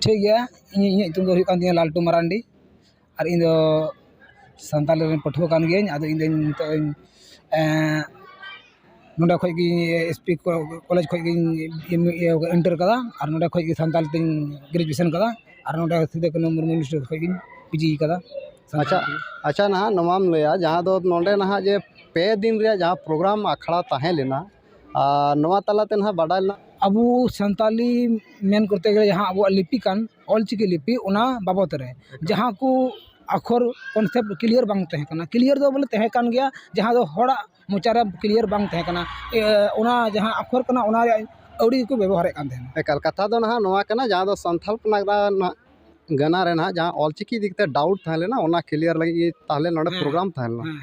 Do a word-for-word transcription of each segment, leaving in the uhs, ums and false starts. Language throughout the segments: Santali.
ᱴᱷᱤᱠ ᱜᱮᱭᱟ, ᱤᱧ, ᱤᱧᱟᱹᱜ ᱧᱩᱛᱩᱢ ᱫᱚ ᱦᱩᱭᱩᱜ ᱠᱟᱱ ᱛᱤᱧᱟᱹ ᱞᱟᱞᱴᱩ ᱢᱟᱨᱟᱱᱰᱤ᱾ ᱟᱨ ᱤᱧ ᱫᱚ ᱥᱟᱱᱛᱟᱞᱤ ᱨᱮᱱ ᱯᱟᱹᱴᱷᱩᱣᱟᱹ ᱠᱟᱱ ᱜᱤᱭᱟᱹᱧ᱾ ᱟᱫᱚ ᱤᱧ ᱫᱚᱧ ᱱᱤᱛᱚᱜ ᱤᱧ, ᱮᱸ, ᱱᱚᱰᱮ ᱠᱷᱚᱡ ᱜᱮ ᱮᱥ ᱯᱤ ᱠᱚᱞᱮᱡᱽ ᱠᱷᱚᱡ ᱜᱤᱧ ᱤᱭᱟᱹ ᱤᱱᱴᱟᱨ ᱠᱟᱫᱟ, ᱟᱨ ᱱᱚᱰᱮ ᱠᱷᱚᱡ ᱜᱮ ᱥᱟᱱᱛᱟᱞᱤ ᱛᱤᱧ ᱜᱨᱮᱡᱩᱭᱮᱥᱚᱱ ᱠᱟᱫᱟ, ᱟᱨ ᱱᱚᱰᱮ ᱥᱤᱫᱩ ᱠᱟᱹᱱᱦᱩ ᱢᱩᱨᱢᱩ ᱤᱭᱩᱱᱤᱵᱷᱟᱨᱥᱤᱴᱤ ᱠᱷᱚᱡ ᱜᱤᱧ ᱯᱤ ᱡᱤ ᱠᱟᱫᱟ᱾ ᱟᱪᱪᱷᱟ, ᱟᱪᱪᱷᱟ, ᱱᱟᱦᱟᱜ ᱱᱚᱣᱟᱢ ᱞᱟᱹᱭᱟ, ᱡᱟᱦᱟᱸ ᱫᱚ ᱱᱚᱰᱮ ᱱᱟᱦᱟᱜ ᱡᱮ ᱯᱮ ᱫᱤᱱ ᱨᱮᱭᱟᱜ ᱡᱟᱦᱟᱸ ᱯᱨᱳᱜᱨᱟᱢ ᱟᱠᱷᱲᱟ ᱛᱟᱦᱮᱸ ᱞᱮᱱᱟ, ᱟᱨ ᱱᱚᱣᱟ ᱛᱟᱞᱟᱛᱮ ᱱᱟᱦᱟᱜ ᱵᱟᱰᱟᱭ ᱞᱮᱱᱟ᱾ ᱟᱵᱚ ᱥᱟᱱᱛᱟᱞᱤ ᱢᱮᱱ ᱠᱚᱨᱛᱮ ᱜᱮᱞᱮ ᱡᱟᱦᱟᱸ ᱟᱵᱚᱣᱟᱜ ᱞᱤᱯᱤ ᱠᱟᱱ, ᱚᱞᱪᱤᱠᱤ ᱞᱤᱯᱤ, ᱚᱱᱟ ᱵᱟᱵᱚᱫ ᱨᱮ ᱮᱠᱟᱞ᱾ ᱡᱟᱦᱟᱸ ᱠᱚ ᱟᱠᱷᱚᱨ ᱠᱚᱱᱥᱮᱯᱴ ᱠᱞᱤᱭᱟᱨ ᱵᱟᱝ ᱛᱟᱦᱮᱸ ᱠᱟᱱᱟ, ᱠᱞᱤᱭᱟᱨ ᱫᱚ ᱵᱚᱞᱮ ᱛᱟᱦᱮᱸ ᱠᱟᱱ ᱜᱮᱭᱟ, ᱡᱟᱦᱟᱸ ᱫᱚ ᱦᱚᱲᱟᱜ ᱢᱚᱪᱟ ᱨᱮ ᱠᱞᱤᱭᱟᱨ ᱵᱟᱝ ᱛᱟᱦᱮᱸ ᱠᱟᱱᱟ᱾ ᱮ, ᱚᱱᱟ ᱡᱟᱦᱟᱸ ᱟᱠᱷᱚᱨ ᱠᱟᱱᱟ, ᱚᱱᱟ ᱨᱮᱭᱟᱜ ᱟᱹᱣᱲᱤ ᱜᱮᱠᱚ ᱵᱮᱵᱚᱦᱟᱨᱮᱫ ᱠᱟᱱ ᱛᱟᱦᱮᱱᱟ᱾ ᱮᱠᱟᱞ, ᱠᱟᱛᱷᱟ ᱫᱚ ᱱᱟᱦᱟᱜ ᱱᱚᱣᱟ ᱠᱟᱱᱟ, ᱡᱟᱦᱟᱸ ᱫᱚ ᱥᱟᱱᱛᱟᱲ ᱯᱟᱨᱜᱟᱱᱟ ᱨᱮ ᱱᱟᱦᱟᱜ ᱡᱟᱦᱟᱸ ᱚᱞᱪᱤᱠᱤ ᱤᱫᱤ ᱠᱟᱛᱮ ᱰᱟᱣᱩᱴ ᱛᱟᱦᱮᱸ ᱞᱮᱱᱟ, ᱚᱱᱟ ᱠᱞᱤᱭᱟᱨ ᱞᱟᱹᱜᱤᱫ ᱜᱮ ᱛᱟᱦᱞᱮ ᱱᱚᱰᱮ ᱦᱮᱸ᱾ ᱯᱨᱳᱜᱨᱟᱢ ᱛᱟᱦᱮᱸ ᱞᱮᱱᱟ᱾ ᱦᱮᱸ᱾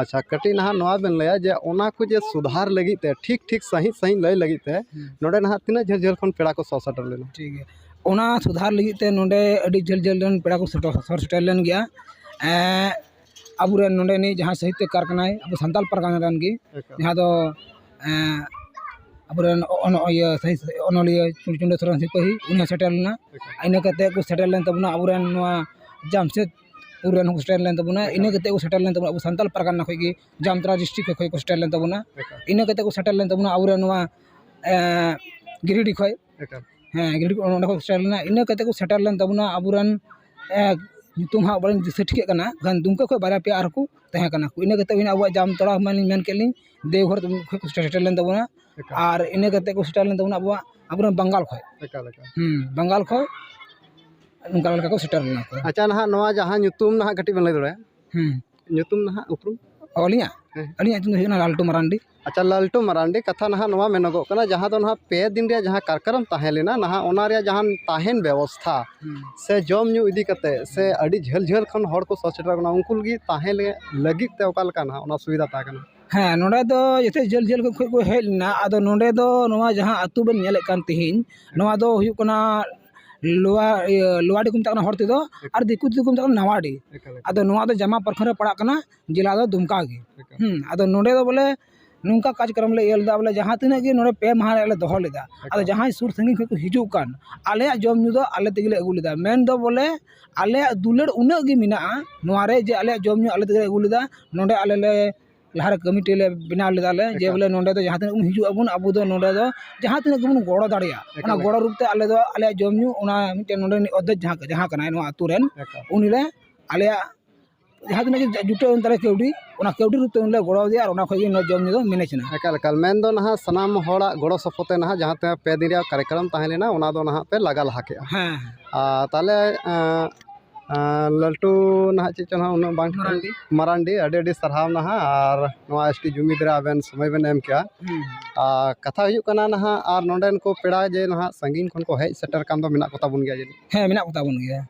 ᱟᱪᱪᱷᱟ, ᱠᱟᱹᱴᱤᱡ ᱱᱟᱦᱟᱜ ᱱᱚᱣᱟ ᱵᱮᱱ ᱞᱟᱹᱭᱟ ᱡᱮ ᱚᱱᱟ ᱠᱚ ᱡᱮ ᱥᱩᱫᱷᱟᱨ ᱞᱟᱹᱜᱤᱫ ᱛᱮ, ᱴᱷᱤᱠ ᱴᱷᱤᱠ ᱥᱟᱺᱦᱤᱡ ᱥᱟᱺᱦᱤᱡ ᱞᱟᱹᱭ ᱞᱟᱹᱜᱤᱫ ᱛᱮ, ᱦᱩᱸ᱾ ᱱᱚᱰᱮ ᱱᱟᱦᱟᱜ ᱛᱤᱱᱟᱹᱜ ᱡᱷᱟᱹᱞ ᱡᱷᱟᱹᱞ ᱠᱷᱚᱱ ᱯᱮᱲᱟ ᱠᱚ ᱥᱚᱦᱚᱨ ᱥᱮᱴᱮᱨ ᱞᱮᱱᱟ? ᱴᱷᱤᱠ ᱜᱮᱭᱟ, ᱚᱱᱟ ᱥᱩᱫᱷᱟᱨ ᱞᱟᱹᱜᱤᱫ ᱛᱮ ᱱᱚᱰᱮ ᱟᱹᱰᱤ ᱡᱷᱟᱹᱞ ᱡᱷᱟᱹᱞ ᱨᱮᱱ ᱯᱮᱲᱟ ᱠᱚ ᱥᱚᱦᱚᱨ ᱥᱮᱴᱮᱨ ᱞᱮᱱ ᱜᱮᱭᱟ᱾ ᱮᱸ, ᱟᱵᱚᱨᱮᱱ ᱱᱚᱰᱮᱱᱤᱡ ᱡᱟᱦᱟᱸᱭ ᱥᱟᱦᱤᱛᱛᱚᱠᱟᱨ ᱠᱟᱱᱟᱭ, ᱟᱵᱚ ᱥᱟᱱᱛᱟᱲ ᱯᱟᱨᱜᱟᱱᱟ ᱨᱮᱱ ᱜᱮ, ᱮᱠᱟᱞ᱾ ᱡᱟᱦᱟᱸ ᱫᱚ, ᱮᱸ, ᱟᱵᱚᱨᱮᱱ ᱚ-, ᱚᱱ-, ᱤᱭᱟᱹ, ᱥᱟᱦᱤ-, ᱚᱱᱚᱞᱤᱭᱟᱹ ᱪᱩ-, ᱪᱩᱱᱰᱟᱹ ᱥᱚᱨᱮᱱ ᱥᱤᱯᱟᱹᱦᱤ, ᱩᱱᱤ ᱦᱚᱸ ᱥᱮᱴᱮᱨ ᱞᱮᱱᱟ᱾ ᱮᱠᱟᱞ᱾ ᱤᱱᱟᱹ ᱠᱟᱛᱮ ᱠᱚ ᱥᱮᱴᱮᱨ ᱞᱮᱱ ᱛᱟᱵᱚᱱᱟ ᱟᱵᱚᱨᱮᱱ ᱱᱚᱣᱟ ᱡᱟᱢᱥᱮᱫᱽᱯᱩᱨ ᱨᱮᱱ ᱦᱚᱸᱠᱚ ᱥᱮᱴᱮᱨ ᱞᱮᱱ ᱛᱟᱵᱚᱱᱟ᱾ ᱮᱠᱟᱞ᱾ ᱤᱱᱟᱹ ᱠᱟᱛᱮ ᱠᱚ ᱥᱮᱴᱮᱨ ᱞᱮᱱ ᱛᱟᱵᱚᱱᱟ ᱟᱵᱚ ᱥᱟᱱᱛᱟᱲ ᱯᱟᱨᱜᱟᱱᱟ ᱠᱷᱚᱡ ᱜᱮ, ᱡᱟᱢᱛᱟᱲᱟ ᱰᱤᱥᱴᱨᱤᱠᱴ ᱠᱷᱚᱡ ᱠᱚ ᱥᱮᱴᱮᱨ ᱞᱮᱱ ᱛᱟᱵᱚᱱᱟ᱾ ᱮᱠᱟᱞ᱾ ᱤᱱᱟᱹ ᱠᱟᱛᱮ ᱠᱚ ᱥᱮᱴᱮᱨ ᱞᱮᱱ ᱛᱟᱵᱚᱱᱟ ᱟᱵᱚᱨᱮᱱ ᱱᱚᱣᱟ, ᱮᱸ, ᱜᱤᱨᱤᱰᱤ ᱠᱷᱚᱡ᱾ ᱮᱠᱟᱞ᱾ ᱦᱮᱸ, ᱜᱤᱨᱤᱰᱤ ᱠᱷᱚᱡ ᱚᱸᱰᱮ ᱠᱷᱚᱡ ᱠᱚ ᱥᱮᱴᱮᱨ ᱞᱮᱱᱟ᱾ ᱤᱱᱟᱹ ᱠᱟᱛᱮ ᱠᱚ ᱥᱮᱴᱮᱨ ᱞᱮᱱ ᱛᱟᱵᱚᱱᱟ ᱟᱵᱚᱨᱮᱱ, ᱮᱸ, ᱧᱩᱛᱩᱢ ᱦᱟᱸᱜ ᱵᱟᱹᱞᱤᱧ ᱫᱤᱥᱟᱹ ᱴᱷᱤᱠᱟᱹᱜ ᱠᱟᱱᱟ, ᱠᱷᱟᱱ ᱫᱩᱢᱠᱟ ᱠᱷᱚᱡ ᱵᱟᱨᱭᱟ ᱯᱮᱭᱟ ᱟᱨᱦᱚᱸ ᱠᱚ ᱛᱟᱦᱮᱸ ᱠᱟᱱᱟ ᱠᱚ᱾ ᱤᱱᱟᱹ ᱠᱟᱛᱮ ᱦᱩᱭᱱᱟ ᱟᱵᱚᱣᱟᱜ ᱡᱟᱢᱛᱟᱲᱟ, ᱢᱟᱞᱤᱧ ᱢᱮᱱ ᱠᱮᱫ ᱞᱤᱧ, ᱫᱮᱣᱜᱷᱚᱨ ᱠᱷᱚᱡ ᱠᱚ ᱥᱮᱴᱮᱨ ᱞᱮᱱ ᱛᱟᱵᱚᱱᱟ᱾ ᱮᱠᱟᱞ᱾ ᱟᱨ ᱤᱱᱟᱹ ᱠᱟᱛᱮ ᱠᱚ ᱥᱮᱴᱮᱨ ᱞᱮᱱ ᱛᱟᱵᱚᱱᱟ ᱟᱵᱚᱣᱟᱜ, ᱟᱵᱚᱨᱮᱱ ᱵᱟᱝᱜᱟᱞ ᱠᱷᱚᱡ᱾ ᱮᱠᱟᱞ, ᱮᱠᱟᱞ᱾ ᱦᱩᱸ, ᱵᱟᱝᱜᱟᱞ ᱠᱷᱚᱡ ᱚᱱᱠᱟ ᱞᱮᱠᱟ ᱠᱚ ᱥᱮᱴᱮᱨ ᱞᱮᱱᱟ ᱠᱚ᱾ ᱟᱪᱪᱷᱟ, ᱱᱟᱦᱟᱜ ᱱᱚᱣᱟ ᱡᱟᱦᱟᱸ ᱧᱩᱛᱩᱢ ᱱᱟᱦᱟᱜ ᱠᱟᱹᱴᱤᱡ ᱵᱮᱱ ᱞᱟᱹᱭ ᱫᱟᱲᱮᱭᱟᱜᱼᱟ? ᱦᱩᱸ᱾ ᱧᱩᱛᱩᱢ ᱱᱟᱦᱟᱜ ᱩᱯᱨᱩᱢ? ᱚ, ᱟᱹᱞᱤᱧᱟᱜ? ᱦᱮᱸ᱾ ᱟᱹᱞᱤᱧᱟᱜ ᱧᱩᱛᱩᱢ ᱫᱚ ᱦᱩᱭᱩᱜ ᱠᱟᱱᱟ ᱞᱟᱞᱴᱩ ᱢᱟᱨᱟᱱᱰᱤ᱾ ᱟᱪᱪᱷᱟ, ᱞᱟᱞᱴᱩ ᱢᱟᱨᱟᱱᱰᱤ, ᱠᱟᱛᱷᱟ ᱱᱟᱦᱟᱜ ᱱᱚᱣᱟ ᱢᱮᱱᱚᱜᱚᱜ ᱠᱟᱱᱟ, ᱡᱟᱦᱟᱸ ᱫᱚ ᱱᱟᱦᱟᱜ ᱯᱮ ᱫᱤᱱ ᱨᱮᱭᱟᱜ ᱡᱟᱦᱟᱸ ᱠᱟᱨᱠᱟᱨᱚᱢ ᱛᱟᱦᱮᱸ ᱞᱮᱱᱟ ᱱᱟᱦᱟᱜ, ᱚᱱᱟ ᱨᱮᱭᱟᱜ ᱡᱟᱦᱟᱸ ᱛᱟᱦᱮᱱ ᱵᱮᱵᱚᱥᱛᱷᱟ ᱦᱩᱸ᱾ ᱥᱮ ᱡᱚᱢ ᱧᱩ ᱤᱫᱤ ᱠᱟᱛᱮ ᱥᱮ ᱟᱹᱰᱤ ᱡᱷᱟᱹᱞ ᱡᱷᱟᱹᱞ ᱠᱷᱚᱱ ᱦᱚᱲ ᱠᱚ ᱥᱚᱦᱚᱨ ᱥᱮᱴᱮᱨ ᱠᱟᱱᱟ, ᱩᱱᱠᱩ ᱞᱟᱹᱜᱤᱫ ᱛᱟᱦᱮᱸ ᱞᱮ-, ᱞᱟᱹᱜᱤᱫ ᱛᱮ ᱚᱠᱟ ᱞᱮᱠᱟ ᱱᱟᱦᱟᱜ ᱚᱱᱟ ᱥᱩᱵᱤᱫᱷᱟ ᱛᱟᱦᱮᱸ ᱠᱟᱱᱟ? ᱦᱮᱸ, ᱱᱚᱰᱮ ᱫᱚ ᱡᱮᱛᱮ ᱡᱷᱟᱹᱞ ᱡᱷᱟᱹᱞ ᱠᱷᱚᱱ ᱠᱚ ᱦᱮᱡ ᱞᱮᱱᱟ᱾ ᱟᱫᱚ ᱱᱚᱰᱮ ᱫᱚ ᱱᱚᱣᱟ ᱡᱟᱦᱟᱸ ᱟᱹᱛᱩ ᱵᱮᱱ ᱧᱮᱞᱮᱫ ᱠᱟᱱ ᱛᱤᱦᱤᱧ, ᱱᱚᱣᱟ ᱫᱚ ᱦᱩᱭᱩᱜ ᱠᱟᱱᱟ ᱞᱳᱣᱟ-, ᱤᱭᱟᱹ, ᱞᱳᱣᱟᱰᱤ ᱠᱚ ᱢᱮᱛᱟᱜ ᱠᱟᱱᱟ ᱦᱚᱲ ᱛᱮᱫᱚ, ᱟᱨ ᱫᱤᱠᱩ ᱛᱮᱫᱚ ᱠᱚ ᱢᱮᱛᱟᱜ ᱠᱟᱱᱟ ᱱᱟᱣᱟᱰᱤ᱾ ᱮᱠᱟᱞ, ᱮᱠᱟᱞ᱾ ᱟᱫᱚ ᱱᱚᱣᱟ ᱫᱚ ᱡᱟᱢᱟ ᱯᱨᱚᱠᱷᱚᱸᱰ ᱨᱮ ᱯᱟᱲᱟᱜ ᱠᱟᱱᱟ, ᱡᱮᱞᱟ ᱫᱚ ᱫᱩᱢᱠᱟ ᱜᱮ᱾ ᱮᱠᱟᱞ᱾ ᱦᱩᱸ, ᱟᱫᱚ ᱱᱚᱰᱮ ᱫᱚ ᱵᱚᱞᱮ ᱱᱚᱝᱠᱟ ᱠᱟᱨᱡᱚᱠᱨᱚᱢ ᱞᱮ ᱤᱭᱟᱹ ᱞᱮᱫᱟ, ᱵᱚᱞᱮ ᱡᱟᱦᱟᱸ ᱛᱤᱱᱟᱹᱜ ᱜᱮ ᱱᱚᱰᱮ ᱯᱮ ᱢᱟᱦᱟ ᱨᱮᱭᱟᱜ ᱞᱮ ᱫᱚᱦᱚ ᱞᱮᱫᱟ᱾ ᱟᱫᱚ ᱮᱠᱟᱞ᱾ ᱡᱟᱦᱟᱸᱭ ᱥᱩᱨ ᱥᱟᱺᱜᱤᱧ ᱠᱷᱚᱱ ᱠᱚ ᱦᱤᱡᱩᱜ ᱠᱟᱱ, ᱟᱞᱮᱭᱟᱜ ᱡᱚᱢ ᱧᱩ ᱫᱚ ᱟᱞᱮ ᱛᱮᱜᱮ ᱞᱮ ᱟᱹᱜᱩ ᱞᱮᱫᱟ᱾ ᱢᱮᱱ ᱫᱚ ᱵᱚᱞᱮ ᱟᱞᱮᱭᱟᱜ ᱫᱩᱞᱟᱹᱲ ᱩᱱᱟᱹᱜ ᱜᱮ ᱢᱮᱱᱟᱜᱼᱟ ᱱᱚᱣᱟ ᱨᱮ, ᱡᱮ ᱟᱞᱮᱭᱟᱜ ᱡᱚᱢ ᱧᱩ ᱟᱞᱮ ᱛᱮᱜᱮ ᱞᱮ ᱟᱹᱜᱩ ᱞᱮᱫᱟ᱾ ᱱᱚᱰᱮ ᱟᱞᱮ ᱞᱮ ᱞᱟᱦᱟᱨᱮ ᱠᱚᱢᱤᱴᱤ ᱞᱮ ᱵᱮᱱᱟᱣ ᱞᱮᱫᱟ ᱞᱮ, ᱡᱮ ᱮᱠᱟᱞ᱾ ᱵᱚᱞᱮ ᱱᱚᱰᱮ ᱫᱚ ᱡᱟᱦᱟᱸ ᱛᱤᱱᱟᱹᱜ ᱵᱚᱱ ᱦᱤᱡᱩᱜ ᱟᱵᱚᱱ, ᱟᱵᱚ ᱫᱚ ᱱᱚᱰᱮ ᱫᱚ ᱡᱟᱦᱟᱸ ᱛᱤᱱᱟᱹᱜ ᱜᱮᱵᱚᱱ ᱜᱚᱲᱚ ᱫᱟᱲᱮᱭᱟᱜᱼᱟ, ᱚᱱᱟ ᱮᱠᱟᱞ᱾ ᱜᱚᱲᱚ ᱨᱩᱯ ᱛᱮ ᱟᱞᱮ ᱫᱚ ᱟᱞᱮᱭᱟᱜ ᱡᱚᱢ ᱧᱩ, ᱚᱱᱟ ᱢᱤᱫᱴᱮᱱ ᱱᱚᱰᱮ ᱨᱤᱱᱤᱡ ᱚᱫᱽᱫᱷᱮᱠ ᱡᱟᱦᱟᱸ, ᱡᱟᱦᱟᱸ ᱠᱟᱱᱟᱭ ᱱᱚᱣᱟ ᱟᱹᱛᱩ ᱨᱮᱱ, ᱮᱠᱟᱞ᱾ ᱩᱱᱤ ᱞᱮ ᱟᱞᱮᱭᱟᱜ ᱡᱟᱦᱟᱸ ᱛᱤᱱᱟᱹᱜ ᱜᱮ ᱡᱩᱴᱟᱹᱣ ᱮᱱ ᱛᱟᱞᱮ ᱠᱟᱹᱣᱰᱤ, ᱚᱱᱟ ᱠᱟᱹᱣᱰᱤ ᱨᱩᱯ ᱛᱮ ᱩᱱᱤ ᱞᱮ ᱜᱚᱲᱚ ᱟᱫᱮᱭᱟ ᱟᱨ ᱚᱱᱟ ᱠᱷᱚᱱ ᱜᱮ ᱱᱚᱣᱟ ᱡᱚᱢ ᱧᱩ ᱫᱚ ᱢᱮᱱᱮᱡᱽ ᱮᱱᱟ᱾ ᱮᱠᱟᱞ, ᱮᱠᱟᱞ᱾ ᱢᱮᱱ ᱫᱚ ᱱᱟᱦᱟᱜ ᱥᱟᱱᱟᱢ ᱦᱚᱲᱟᱜ ᱜᱚᱲᱚ ᱥᱚᱯᱚᱦᱚᱫ ᱛᱮ ᱱᱟᱦᱟᱜ ᱡᱟᱦᱟᱸ ᱛᱤᱱᱟᱹᱜ ᱯᱮ ᱫᱤᱱ ᱨᱮᱭᱟᱜ ᱠᱟᱨᱭᱚᱠᱨᱚᱢ ᱛᱟᱦᱮᱸ ᱞᱮᱱᱟ, ᱚᱱᱟ ᱫᱚ ᱱᱟᱦᱟᱜ ᱯᱮ ᱞᱟᱜᱟ ᱞᱟᱦᱟ ᱠᱮᱜᱼᱟ᱾ ᱦᱮᱸ᱾ ᱟᱨ ᱛᱟᱦᱚᱞᱮ, ᱟᱸ, ᱟᱸ, ᱞᱟᱹᱴᱩ ᱱᱟᱦᱟᱜ ᱪᱮᱫ ᱪᱚᱝ ᱱᱟᱦᱟᱜ ᱩᱱᱟᱹᱜ ᱵᱟᱝ ᱢᱟᱨᱟᱱᱰᱤ᱾ ᱢᱟᱨᱟᱱᱰᱤ, ᱟᱹᱰᱤ ᱟᱹᱰᱤ ᱥᱟᱨᱦᱟᱣ ᱱᱟᱦᱟᱜ, ᱟᱨ ᱱᱚᱣᱟ ᱮᱥ ᱴᱤ ᱡᱩᱢᱤᱫ ᱨᱮ ᱟᱵᱮᱱ ᱥᱚᱢᱚᱭ ᱵᱮᱱ ᱮᱢ ᱠᱮᱜᱼᱟ᱾ ᱦᱩᱸ᱾ ᱟᱨ ᱠᱟᱛᱷᱟ ᱦᱩᱭᱩᱜ ᱠᱟᱱᱟ ᱱᱟᱦᱟᱜ, ᱟᱨ ᱱᱚᱰᱮᱱ ᱠᱚ ᱯᱮᱲᱟ ᱡᱮ ᱱᱟᱦᱟᱜ ᱥᱟᱺᱜᱤᱧ ᱠᱷᱚᱱ ᱠᱚ ᱦᱮᱡ ᱥᱮᱴᱮᱨ ᱠᱟᱱ ᱫᱚ ᱢᱮᱱᱟᱜ ᱠᱚ ᱛᱟᱵᱚᱱ ᱜᱮᱭᱟ ᱡᱟᱹᱱᱤᱡ? ᱦᱮᱸ, ᱢᱮᱱᱟᱜ ᱠᱚ ᱛᱟᱵᱚᱱ ᱜᱮᱭᱟ᱾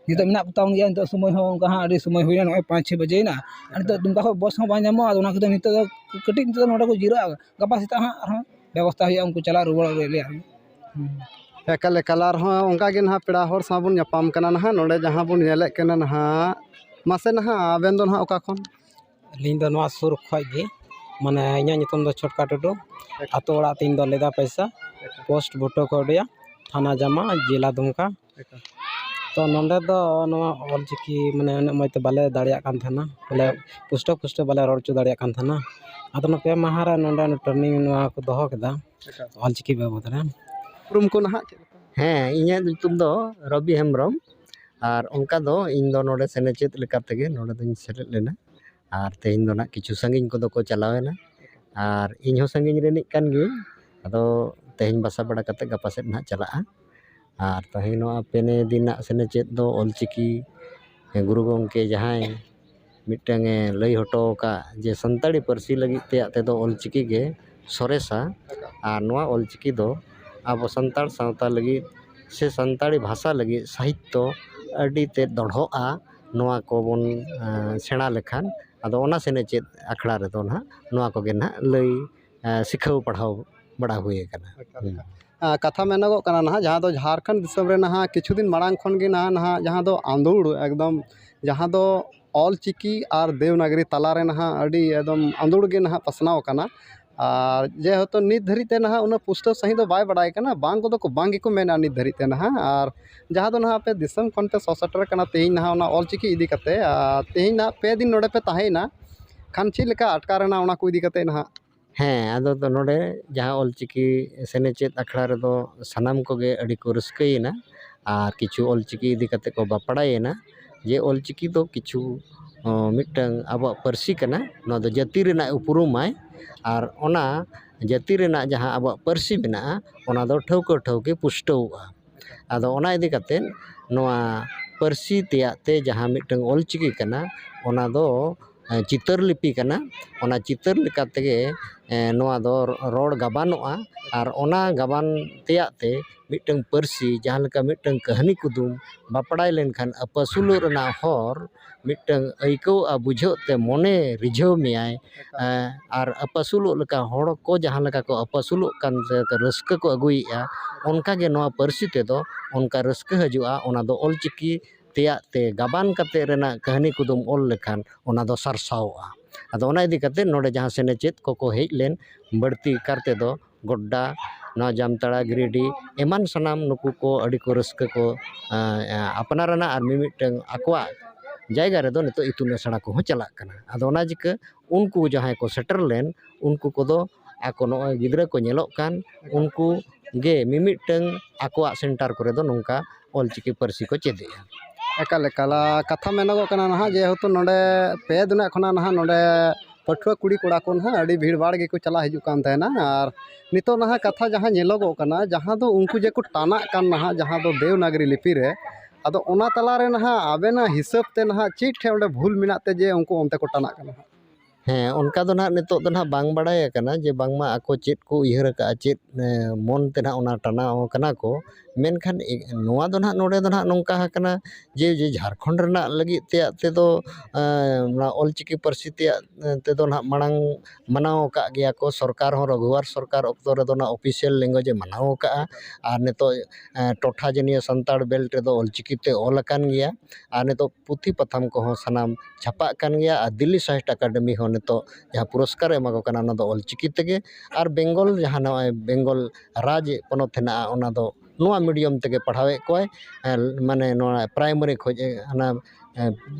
ᱱᱤᱛᱚᱜ ᱢᱮᱱᱟᱜ ᱠᱚ ᱛᱟᱵᱚᱱ ᱜᱮᱭᱟ, ᱱᱤᱛᱚᱜ ᱥᱚᱢᱚᱭ ᱦᱚᱸ ᱚᱱᱠᱟ ᱦᱟᱸᱜ ᱟᱹᱰᱤ ᱥᱚᱢᱚᱭ ᱦᱩᱭᱱᱟ, ᱱᱚᱜᱼᱚᱭ ᱯᱟᱸᱪ ᱪᱷᱚᱭ ᱵᱟᱡᱮᱭᱮᱱᱟ᱾ ᱟᱨ ᱱᱤᱛᱚᱜ ᱚᱱᱠᱟ ᱠᱷᱚᱱ ᱵᱚᱥ ᱦᱚᱸ ᱵᱟᱝ ᱧᱟᱢᱚᱜᱼᱟ, ᱟᱫᱚ ᱚᱱᱟ ᱠᱷᱟᱹᱛᱤᱨ ᱱᱤᱛᱚᱜ ᱫᱚ ᱠᱟᱹᱴᱤᱡ ᱱᱤᱛᱚᱜ ᱫᱚ ᱱᱚᱰᱮ ᱠᱚ ᱡᱤᱨᱟᱹᱜᱼᱟ, ᱜᱟᱯᱟ ᱥᱮᱛᱟᱜ ᱦᱟᱸᱜ ᱟᱨᱦᱚᱸ ᱵᱮᱵᱚᱥᱛᱷᱟ ᱦᱩᱭᱩᱜᱼᱟ, ᱩᱱᱠᱩ ᱪᱟᱞᱟᱜ ᱨᱩᱣᱟᱹᱲ ᱨᱮᱭᱟᱜ᱾ ᱦᱩᱸ᱾ ᱮᱠᱟᱞ, ᱮᱠᱟᱞ᱾ ᱟᱨᱦᱚᱸ ᱚᱱᱠᱟ ᱜᱮ ᱱᱟᱦᱟᱜ ᱯᱮᱲᱟ ᱦᱚᱲ ᱥᱟᱶ ᱵᱚᱱ ᱧᱟᱯᱟᱢ ᱠᱟᱱᱟ ᱱᱟᱦᱟᱜ᱾ ᱱᱚᱰᱮ ᱡᱟᱦᱟᱸ ᱵᱚᱱ ᱧᱮᱞᱮᱫ ᱠᱟᱱᱟ ᱱᱟᱦᱟᱜ, ᱢᱟᱥᱮ ᱱᱟᱦᱟᱜ ᱟᱵᱮᱱ ᱫᱚ ᱱᱟᱦᱟᱜ ᱚᱠᱟ ᱠᱷᱚᱱ? ᱟᱹᱞᱤᱧ ᱫᱚ ᱱᱚᱣᱟ ᱥᱩᱨ ᱠᱷᱚᱡ ᱜᱮ, ᱢᱟᱱᱮ ᱤᱧᱟᱹᱜ ᱧᱩᱛᱩᱢ ᱫᱚ ᱪᱷᱚᱴᱠᱟ ᱴᱩᱰᱩ, ᱟᱛᱳ ᱚᱲᱟᱜ ᱛᱤᱧ ᱫᱚ ᱞᱮᱫᱟ ᱯᱟᱭᱥᱟ, ᱯᱳᱥᱴ ᱵᱷᱩᱴᱟᱹ ᱠᱚᱰᱤᱭᱟ, ᱛᱷᱟᱱᱟ ᱡᱟᱢᱟ, ᱡᱮᱞᱟ ᱫᱩᱢᱠᱟ᱾ ᱮᱠᱟᱞ᱾ ᱛᱚ ᱱᱚᱰᱮ ᱫᱚ ᱱᱚᱣᱟ ᱚᱞᱪᱤᱠᱤ ᱢᱟᱱᱮ ᱩᱱᱟᱹᱜ ᱢᱚᱡᱽ ᱛᱮ ᱵᱟᱞᱮ ᱫᱟᱲᱮᱭᱟᱜ ᱠᱟᱱ ᱛᱟᱦᱮᱱᱟ, ᱵᱚᱞᱮ ᱯᱩᱥᱴᱟᱹᱣ ᱯᱩᱥᱴᱟᱹᱣ ᱵᱟᱞᱮ ᱨᱚᱲ ᱦᱚᱪᱚ ᱫᱟᱲᱮᱭᱟᱜ ᱠᱟᱱ ᱛᱟᱦᱮᱱᱟ᱾ ᱟᱫᱚ ᱱᱚᱣᱟ ᱯᱮ ᱢᱟᱦᱟ ᱨᱮ ᱱᱚᱰᱮ ᱴᱨᱮᱱᱤᱝ ᱱᱚᱣᱟ ᱠᱚ ᱫᱚᱦᱚ ᱠᱮᱫᱟ ᱮᱠᱟᱞ᱾ ᱚᱞᱪᱤᱠᱤ ᱵᱟᱵᱚᱫ ᱨᱮ᱾ ᱩᱯᱨᱩᱢ ᱠᱚ ᱱᱟᱦᱟᱜ ᱪᱮᱫ ᱞᱮᱠᱟ? ᱦᱮᱸ, ᱤᱧᱟᱹᱜ ᱧᱩᱛᱩᱢ ᱫᱚ ᱨᱚᱵᱤ ᱦᱮᱢᱵᱨᱚᱢ, ᱟᱨ ᱚᱱᱠᱟ ᱫᱚ ᱤᱧ ᱫᱚ ᱱᱚᱰᱮ ᱥᱮᱱᱮᱪᱮᱫ ᱞᱮᱠᱟ ᱛᱮᱜᱮ ᱱᱚᱰᱮ ᱫᱚᱧ ᱥᱮᱞᱮᱫ ᱞᱮᱱᱟ᱾ ᱟᱨ ᱛᱮᱦᱮᱧ ᱫᱚ ᱱᱟᱦᱟᱜ ᱠᱤᱪᱷᱩ ᱥᱟᱺᱜᱤᱧ ᱠᱚᱫᱚ ᱠᱚ ᱪᱟᱞᱟᱣᱮᱱᱟ, ᱟᱨ ᱤᱧ ᱦᱚᱸ ᱥᱟᱺᱜᱤᱧ ᱨᱤᱱᱤᱡ ᱠᱟᱱ ᱜᱤᱭᱟᱹᱧ᱾ ᱟᱫᱚ ᱛᱮᱦᱮᱧ ᱵᱟᱥᱟ ᱵᱟᱲᱟ ᱠᱟᱛᱮ ᱜᱟᱯᱟ ᱥᱮᱫ ᱱᱟᱦᱟᱜ ᱪᱟᱞᱟᱜᱼᱟ᱾ ᱟᱨ ᱛᱮᱦᱮᱧ ᱱᱚᱣᱟ ᱯᱮᱱᱮ ᱫᱤᱱᱟᱜ ᱥᱮᱱᱮᱪᱮᱫ ᱫᱚ ᱚᱞᱪᱤᱠᱤ ᱜᱩᱨᱩ ᱜᱚᱢᱠᱮ ᱡᱟᱦᱟᱸᱭ ᱢᱤᱫᱴᱟᱝ ᱮ ᱞᱟᱹᱭ ᱦᱚᱴᱚ ᱟᱠᱟᱫ ᱡᱮ ᱥᱟᱱᱛᱟᱲᱤ ᱯᱟᱹᱨᱥᱤ ᱞᱟᱹᱜᱤᱫ ᱛᱮᱭᱟᱜ ᱛᱮᱫᱚ ᱚᱞᱪᱤᱠᱤ ᱜᱮ ᱥᱚᱨᱮᱥᱟ᱾ ᱟᱨ ᱱᱚᱣᱟ ᱚᱞᱪᱤᱠᱤ ᱫᱚ ᱟᱵᱚ ᱥᱟᱱᱛᱟᱲ ᱥᱟᱶᱛᱟ ᱞᱟᱹᱜᱤᱫ ᱥᱮ ᱥᱟᱱᱛᱟᱲᱤ ᱵᱷᱟᱥᱟ ᱞᱟᱹᱜᱤᱫ ᱥᱟᱦᱤᱛᱛᱚ ᱟᱹᱰᱤ ᱛᱮᱫ ᱫᱚᱲᱦᱚᱜᱼᱟ᱾ ᱱᱚᱣᱟ ᱠᱚᱵᱚᱱ, ᱮᱸ, ᱥᱮᱬᱟ ᱞᱮᱠᱷᱟᱱ, ᱟᱫᱚ ᱚᱱᱟ ᱥᱮᱱᱮᱪᱮᱫ ᱟᱠᱷᱲᱟ ᱨᱮᱫᱚ ᱱᱟᱦᱟᱜ ᱱᱚᱣᱟ ᱠᱚᱜᱮ ᱱᱟᱦᱟᱜ ᱞᱟᱹᱭ, ᱮᱸ, ᱥᱤᱠᱷᱟᱹᱣ ᱯᱟᱲᱦᱟᱣ ᱵᱟᱲᱟ ᱦᱩᱭ ᱟᱠᱟᱱᱟ᱾ ᱮᱠᱟᱞ, ᱦᱩᱸ᱾ ᱮᱠᱟᱞ᱾ ᱟᱸ, ᱠᱟᱛᱷᱟ ᱢᱮᱱᱚᱜᱚᱜ ᱠᱟᱱᱟ ᱱᱟᱦᱟᱜ, ᱡᱟᱦᱟᱸ ᱫᱚ ᱡᱷᱟᱲᱠᱷᱚᱸᱰ ᱫᱤᱥᱚᱢ ᱨᱮ ᱱᱟᱦᱟᱜ ᱠᱤᱪᱷᱩ ᱫᱤᱱ ᱢᱟᱲᱟᱝ ᱠᱷᱚᱱ ᱜᱮ ᱱᱟᱦᱟᱜ, ᱱᱟᱦᱟᱜ ᱡᱟᱦᱟᱸ ᱫᱚ ᱟᱸᱫᱳᱲ, ᱮᱠᱫᱚᱢ ᱡᱟᱦᱟᱸ ᱫᱚ ᱚᱞ ᱪᱤᱠᱤ ᱟᱨ ᱫᱮᱵᱽᱱᱟᱜᱽᱨᱤ ᱛᱟᱞᱟ ᱨᱮ ᱱᱟᱦᱟᱜ ᱟᱹᱰᱤ ᱮᱠᱫᱚᱢ ᱟᱸᱫᱳᱲ ᱜᱮ ᱱᱟᱦᱟᱜ ᱯᱟᱥᱱᱟᱣ ᱟᱠᱟᱱᱟ᱾ ᱟᱨ ᱡᱮᱦᱮᱛᱩ ᱱᱤᱛ ᱫᱷᱟᱹᱨᱤᱡ ᱛᱮ ᱱᱟᱦᱟᱜ ᱩᱱᱟᱹᱜ ᱯᱩᱥᱴᱟᱹᱣ ᱥᱟᱺᱦᱤᱡ ᱫᱚ ᱵᱟᱭ ᱵᱟᱲᱟᱭ ᱠᱟᱱᱟ, ᱵᱟᱝ ᱠᱚᱫᱚ ᱠᱚ ᱵᱟᱝ ᱜᱮᱠᱚ ᱢᱮᱱᱟ ᱱᱤᱛ ᱫᱷᱟᱹᱨᱤᱡ ᱛᱮ ᱱᱟᱦᱟᱜ᱾ ᱟᱨ ᱡᱟᱦᱟᱸ ᱫᱚ ᱱᱟᱦᱟᱜ ᱟᱯᱮ ᱫᱤᱥᱚᱢ ᱠᱷᱚᱱ ᱯᱮ ᱥᱚ ᱥᱮᱴᱮᱨ ᱠᱟᱱᱟ ᱛᱮᱦᱮᱧ ᱱᱟᱦᱟᱜ ᱚᱱᱟ ᱚᱞᱪᱤᱠᱤ ᱤᱫᱤ ᱠᱟᱛᱮ, ᱟᱨ ᱛᱮᱦᱮᱧ ᱱᱟᱦᱟᱜ ᱯᱮ ᱫᱤᱱ ᱱᱚᱰᱮ ᱯᱮ ᱛᱟᱦᱮᱸᱭᱮᱱᱟ, ᱠᱷᱟᱱ ᱪᱮᱫ ᱞᱮᱠᱟ ᱟᱴᱠᱟᱨ ᱮᱱᱟ ᱚᱱᱟ ᱠᱚ ᱤᱫᱤ ᱠᱟᱛᱮ ᱱᱟᱦᱟᱜ? ᱦᱮᱸ, ᱟᱫᱚ ᱫᱚ ᱱᱚᱰᱮ ᱡᱟᱦᱟᱸ ᱚᱞᱪᱤᱠᱤ ᱥᱮᱱᱮᱪᱮᱫ ᱟᱠᱷᱲᱟ ᱨᱮᱫᱚ ᱥᱟᱱᱟᱢ ᱠᱚᱜᱮ ᱟᱹᱰᱤ ᱠᱚ ᱨᱟᱹᱥᱠᱟᱹᱭᱮᱱᱟ᱾ ᱟᱨ ᱠᱤᱪᱷᱩ ᱚᱞᱪᱤᱠᱤ ᱤᱫᱤ ᱠᱟᱛᱮ ᱠᱚ ᱵᱟᱯᱲᱟᱭᱮᱱᱟ ᱡᱮ ᱚᱞᱪᱤᱠᱤ ᱫᱚ ᱠᱤᱪᱷᱩ, ᱚ, ᱢᱤᱫᱴᱟᱝ ᱟᱵᱚᱣᱟᱜ ᱯᱟᱹᱨᱥᱤ ᱠᱟᱱᱟ, ᱱᱚᱣᱟ ᱫᱚ ᱡᱟᱹᱛᱤ ᱨᱮᱱᱟᱜ ᱩᱯᱨᱩᱢᱟᱭ᱾ ᱟᱨ ᱚᱱᱟ ᱡᱟᱹᱛᱤ ᱨᱮᱱᱟᱜ ᱡᱟᱦᱟᱸ ᱟᱵᱚᱣᱟᱜ ᱯᱟᱹᱨᱥᱤ ᱢᱮᱱᱟᱜᱼᱟ, ᱚᱱᱟ ᱫᱚ ᱴᱷᱟᱹᱣᱠᱟᱹ ᱴᱷᱟᱹᱣᱠᱮ ᱯᱩᱥᱴᱟᱹᱣᱚᱜᱼᱟ᱾ ᱟᱫᱚ ᱚᱱᱟ ᱤᱫᱤ ᱠᱟᱛᱮ ᱱᱚᱣᱟ ᱯᱟᱹᱨᱥᱤ ᱛᱮᱭᱟᱜ ᱛᱮ ᱡᱟᱦᱟᱸ ᱢᱤᱫᱴᱟᱝ ᱚᱞᱪᱤᱠᱤ ᱠᱟᱱᱟ, ᱚᱱᱟ ᱫᱚ, ᱮ, ᱪᱤᱛᱟᱹᱨ ᱞᱤᱯᱤ ᱠᱟᱱᱟ᱾ ᱚᱱᱟ ᱪᱤᱛᱟᱹᱨ ᱞᱮᱠᱟ ᱛᱮᱜᱮ, ᱮ, ᱱᱚᱣᱟ ᱫᱚ ᱨᱚᱲ ᱜᱟᱵᱟᱱᱚᱜᱼᱟ᱾ ᱟᱨ ᱚᱱᱟ ᱜᱟᱵᱟᱱ ᱛᱮᱭᱟᱜ ᱛᱮ ᱢᱤᱫᱴᱟᱝ ᱯᱟᱹᱨᱥᱤ, ᱡᱟᱦᱟᱸ ᱞᱮᱠᱟ ᱢᱤᱫᱴᱟᱝ ᱠᱟᱹᱦᱱᱤ ᱠᱩᱫᱩᱢ ᱵᱟᱯᱲᱟᱭ ᱞᱮᱱᱠᱷᱟᱱ ᱟᱹᱯᱟᱹᱥᱩᱞᱚᱜ ᱨᱮᱱᱟᱜ ᱦᱚᱨ ᱢᱤᱫᱴᱟᱝ ᱟᱹᱭᱠᱟᱹᱣᱜᱼᱟ, ᱵᱩᱡᱷᱟᱹᱜ ᱛᱮ ᱢᱚᱱᱮ ᱨᱤᱡᱷᱟᱹᱣ ᱢᱮᱭᱟᱭ᱾ ᱮ, ᱟᱨ ᱟᱹᱯᱟᱹᱥᱩᱞᱚᱜ ᱞᱮᱠᱟ ᱦᱚᱲ ᱠᱚ ᱡᱟᱦᱟᱸ ᱞᱮᱠᱟ ᱠᱚ ᱟᱹᱯᱟᱹᱥᱩᱞᱚᱜ ᱠᱟᱱ ᱛᱮ ᱨᱟᱹᱥᱠᱟᱹ ᱠᱚ ᱟᱹᱜᱩᱭᱮᱫᱼᱟ, ᱚᱱᱠᱟ ᱜᱮ ᱱᱚᱣᱟ ᱯᱟᱹᱨᱥᱤ ᱛᱮᱫᱚ ᱚᱱᱠᱟ ᱨᱟᱹᱥᱠᱟᱹ ᱦᱤᱡᱩᱜᱼᱟ᱾ ᱚᱱᱟ ᱫᱚ ᱚᱞᱪᱤᱠᱤ ᱛᱮᱭᱟᱜ ᱛᱮ ᱜᱟᱵᱟᱱ ᱠᱟᱛᱮ ᱨᱮᱱᱟᱜ ᱠᱟᱹᱦᱱᱤ ᱠᱩᱫᱩᱢ ᱚᱞ ᱞᱮᱠᱷᱟᱱ ᱚᱱᱟ ᱫᱚ ᱥᱟᱨᱥᱟᱣᱚᱜᱼᱟ᱾ ᱟᱫᱚ ᱚᱱᱟ ᱤᱫᱤ ᱠᱟᱛᱮ ᱱᱚᱰᱮ ᱡᱟᱦᱟᱸ ᱥᱮᱱᱮᱪᱮᱫ ᱠᱚᱠᱚ ᱦᱮᱡ ᱞᱮᱱ, ᱵᱟᱹᱲᱛᱤ ᱠᱟᱨ ᱛᱮᱫᱚ ᱜᱚᱰᱰᱟ, ᱱᱚᱣᱟ ᱡᱟᱢᱛᱟᱲᱟ, ᱜᱤᱨᱤᱰᱤ, ᱮᱢᱟᱱ ᱥᱟᱱᱟᱢ ᱱᱩᱠᱩ ᱠᱚ ᱟᱹᱰᱤ ᱠᱚ ᱨᱟᱹᱥᱠᱟᱹ ᱠᱚ, ᱮᱸ, ᱮᱸ, ᱟᱯᱱᱟᱨᱟᱱᱟ ᱟᱨ ᱢᱤᱢᱤᱫᱴᱟᱝ ᱟᱠᱚᱣᱟᱜ ᱡᱟᱭᱜᱟ ᱨᱮᱫᱚ ᱱᱤᱛᱚᱜ ᱤᱛᱩᱱ ᱟᱥᱲᱟ ᱠᱚᱦᱚᱸ ᱪᱟᱞᱟᱜ ᱠᱟᱱᱟ᱾ ᱟᱫᱚ ᱚᱱᱟ ᱪᱤᱠᱟᱹ ᱩᱱᱠᱩ ᱡᱟᱦᱟᱸᱭ ᱠᱚ ᱥᱮᱴᱮᱨ ᱞᱮᱱ, ᱩᱱᱠᱩ ᱠᱚᱫᱚ ᱟᱠᱚ ᱱᱚᱜᱼᱚᱭ ᱜᱤᱫᱽᱨᱟᱹ ᱠᱚ ᱧᱮᱞᱚᱜ ᱠᱟᱱ, ᱩᱱᱠᱩ ᱜᱮ ᱢᱤᱢᱤᱫᱴᱟᱝ ᱟᱠᱚᱣᱟᱜ ᱥᱮᱱᱴᱟᱨ ᱠᱚᱨᱮ ᱫᱚ ᱱᱚᱝᱠᱟ ᱚᱞᱪᱤᱠᱤ ᱯᱟᱹᱨᱥᱤ ᱠᱚ ᱪᱮᱫ ᱮᱫᱼᱟ᱾ ᱮᱠᱟᱞ, ᱮᱠᱟᱞ᱾ ᱟᱨ ᱠᱟᱛᱷᱟ ᱢᱮᱱᱚᱜᱚᱜ ᱠᱟᱱᱟ ᱱᱟᱦᱟᱜ, ᱡᱮᱦᱮᱛᱩ ᱱᱚᱰᱮ ᱯᱮ ᱫᱤᱱᱟᱜ ᱠᱷᱚᱱᱟᱜ ᱱᱟᱦᱟᱜ ᱱᱚᱰᱮ ᱯᱟᱹᱴᱷᱩᱣᱟᱹ ᱠᱩᱲᱤ ᱠᱚᱲᱟ ᱠᱚ ᱱᱟᱦᱟᱜ ᱟᱹᱰᱤ ᱵᱷᱤᱲ ᱵᱷᱟᱲ ᱜᱮᱠᱚ ᱪᱟᱞᱟᱜ ᱦᱤᱡᱩᱜ ᱠᱟᱱ ᱛᱟᱦᱮᱱᱟ᱾ ᱟᱨ ᱱᱤᱛᱚᱜ ᱱᱟᱦᱟᱜ ᱠᱟᱛᱷᱟ ᱡᱟᱦᱟᱸ ᱧᱮᱞᱚᱜᱚᱜ ᱠᱟᱱᱟ, ᱡᱟᱦᱟᱸ ᱫᱚ ᱩᱱᱠᱩ ᱡᱮᱠᱚ ᱴᱟᱱᱟᱜ ᱠᱟᱱ ᱱᱟᱦᱟᱜ, ᱡᱟᱦᱟᱸ ᱫᱚ ᱫᱮᱣᱱᱟᱜᱽᱨᱤ ᱞᱤᱯᱤ ᱨᱮ, ᱟᱫᱚ ᱚᱱᱟ ᱛᱟᱞᱟ ᱨᱮ ᱱᱟᱦᱟᱜ ᱟᱵᱮᱱᱟᱜ ᱦᱤᱥᱟᱹᱵ ᱛᱮ ᱱᱟᱦᱟᱜ ᱪᱮᱫ ᱴᱷᱮᱱ ᱚᱸᱰᱮ ᱵᱷᱩᱞ ᱢᱮᱱᱟᱜ ᱛᱮ ᱡᱮ ᱩᱱᱠᱩ ᱚᱱᱛᱮ ᱠᱚ ᱴᱟᱱᱟᱜ ᱠᱟᱱᱟ ᱦᱟᱸᱜ? ᱦᱮᱸ, ᱚᱱᱠᱟ ᱫᱚ ᱱᱟᱦᱟᱜ ᱱᱤᱛᱚᱜ ᱫᱚ ᱱᱟᱦᱟᱜ ᱵᱟᱝ ᱵᱟᱲᱟᱭ ᱟᱠᱟᱱᱟ ᱡᱮ ᱵᱟᱝᱢᱟ ᱟᱠᱚ ᱪᱮᱫ ᱠᱚ ᱩᱭᱦᱟᱹᱨ ᱟᱠᱟᱫᱼᱟ, ᱪᱮᱫ, ᱮ, ᱢᱚᱱ ᱛᱮ ᱱᱟᱦᱟᱜ ᱚᱱᱟ ᱴᱟᱱᱟᱣ ᱟᱠᱟᱱᱟ ᱠᱚ᱾ ᱢᱮᱱᱠᱷᱟᱱ ᱮ-, ᱱᱚᱣᱟ ᱫᱚ ᱱᱟᱦᱟᱜ, ᱱᱚᱰᱮ ᱫᱚ ᱱᱟᱦᱟᱜ ᱱᱚᱝᱠᱟ ᱟᱠᱟᱱᱟ ᱡᱮ, ᱡᱮ ᱡᱷᱟᱲᱠᱷᱚᱸᱰ ᱨᱮᱱᱟᱜ ᱞᱟᱹᱜᱤᱫ ᱛᱮᱭᱟᱜ ᱛᱮᱫᱚ, ᱮᱸ, ᱱᱚᱣᱟ ᱚᱞᱪᱤᱠᱤ ᱯᱟᱹᱨᱥᱤ ᱛᱮᱭᱟᱜ, ᱮᱸ, ᱛᱮᱫᱚ ᱱᱟᱦᱟᱜ ᱢᱟᱲᱟᱝ ᱢᱟᱱᱟᱣ ᱟᱠᱟᱫ ᱜᱮᱭᱟ ᱠᱚ᱾ ᱥᱚᱨᱠᱟᱨ ᱦᱚᱸ, ᱨᱚᱜᱷᱩᱣᱟᱨ ᱥᱚᱨᱠᱟᱨ ᱚᱠᱛᱚ ᱨᱮᱫᱚ ᱱᱟᱦᱟᱜ official language ᱮ ᱢᱟᱱᱟᱣ ᱟᱠᱟᱫᱼᱟ᱾ ᱟᱨ ᱱᱤᱛᱚᱜ, ᱮᱸ, ᱴᱚᱴᱷᱟ ᱡᱟᱹᱱᱤᱭᱟᱹ ᱥᱟᱱᱛᱟᱲ belt ᱨᱮᱫᱚ ᱚᱞᱪᱤᱠᱤ ᱛᱮ ᱚᱞ ᱟᱠᱟᱱ ᱜᱮᱭᱟ᱾ ᱟᱨ ᱱᱤᱛᱚᱜ ᱯᱩᱛᱷᱤ ᱯᱟᱛᱷᱟᱢ ᱠᱚᱦᱚᱸ ᱥᱟᱱᱟᱢ ᱪᱷᱟᱯᱟᱜ ᱠᱟᱱ ᱜᱮᱭᱟ᱾ ᱟᱨ ᱫᱤᱞᱞᱤ ᱥᱟᱦᱤᱛᱛᱚ ᱟᱠᱟᱰᱮᱢᱤ ᱦᱚᱸ ᱱᱤᱛᱚᱜ ᱡᱟᱦᱟᱸ ᱯᱩᱨᱚᱥᱠᱟᱨ ᱮ ᱮᱢᱟ ᱠᱚ ᱠᱟᱱᱟ, ᱚᱱᱟ ᱫᱚ ᱚᱞᱪᱤᱠᱤ ᱛᱮᱜᱮ᱾ ᱟᱨ ᱵᱮᱝᱜᱚᱞ, ᱡᱟᱦᱟᱸ ᱱᱚᱜᱼᱚᱭ ᱵᱮᱝᱜᱚᱞ ᱨᱟᱡᱽ ᱯᱚᱱᱚᱛ ᱦᱮᱱᱟᱜᱼᱟ, ᱚᱱᱟ ᱫᱚ ᱱᱚᱣᱟ medium ᱛᱮᱜᱮ ᱯᱟᱲᱦᱟᱣᱮᱫ ᱠᱚᱣᱟᱭ᱾ ᱮ, ᱢᱟᱱᱮ ᱱᱚᱣᱟ primary ᱠᱷᱚᱱ, ᱮ, ᱦᱟᱱᱟ, ᱮ,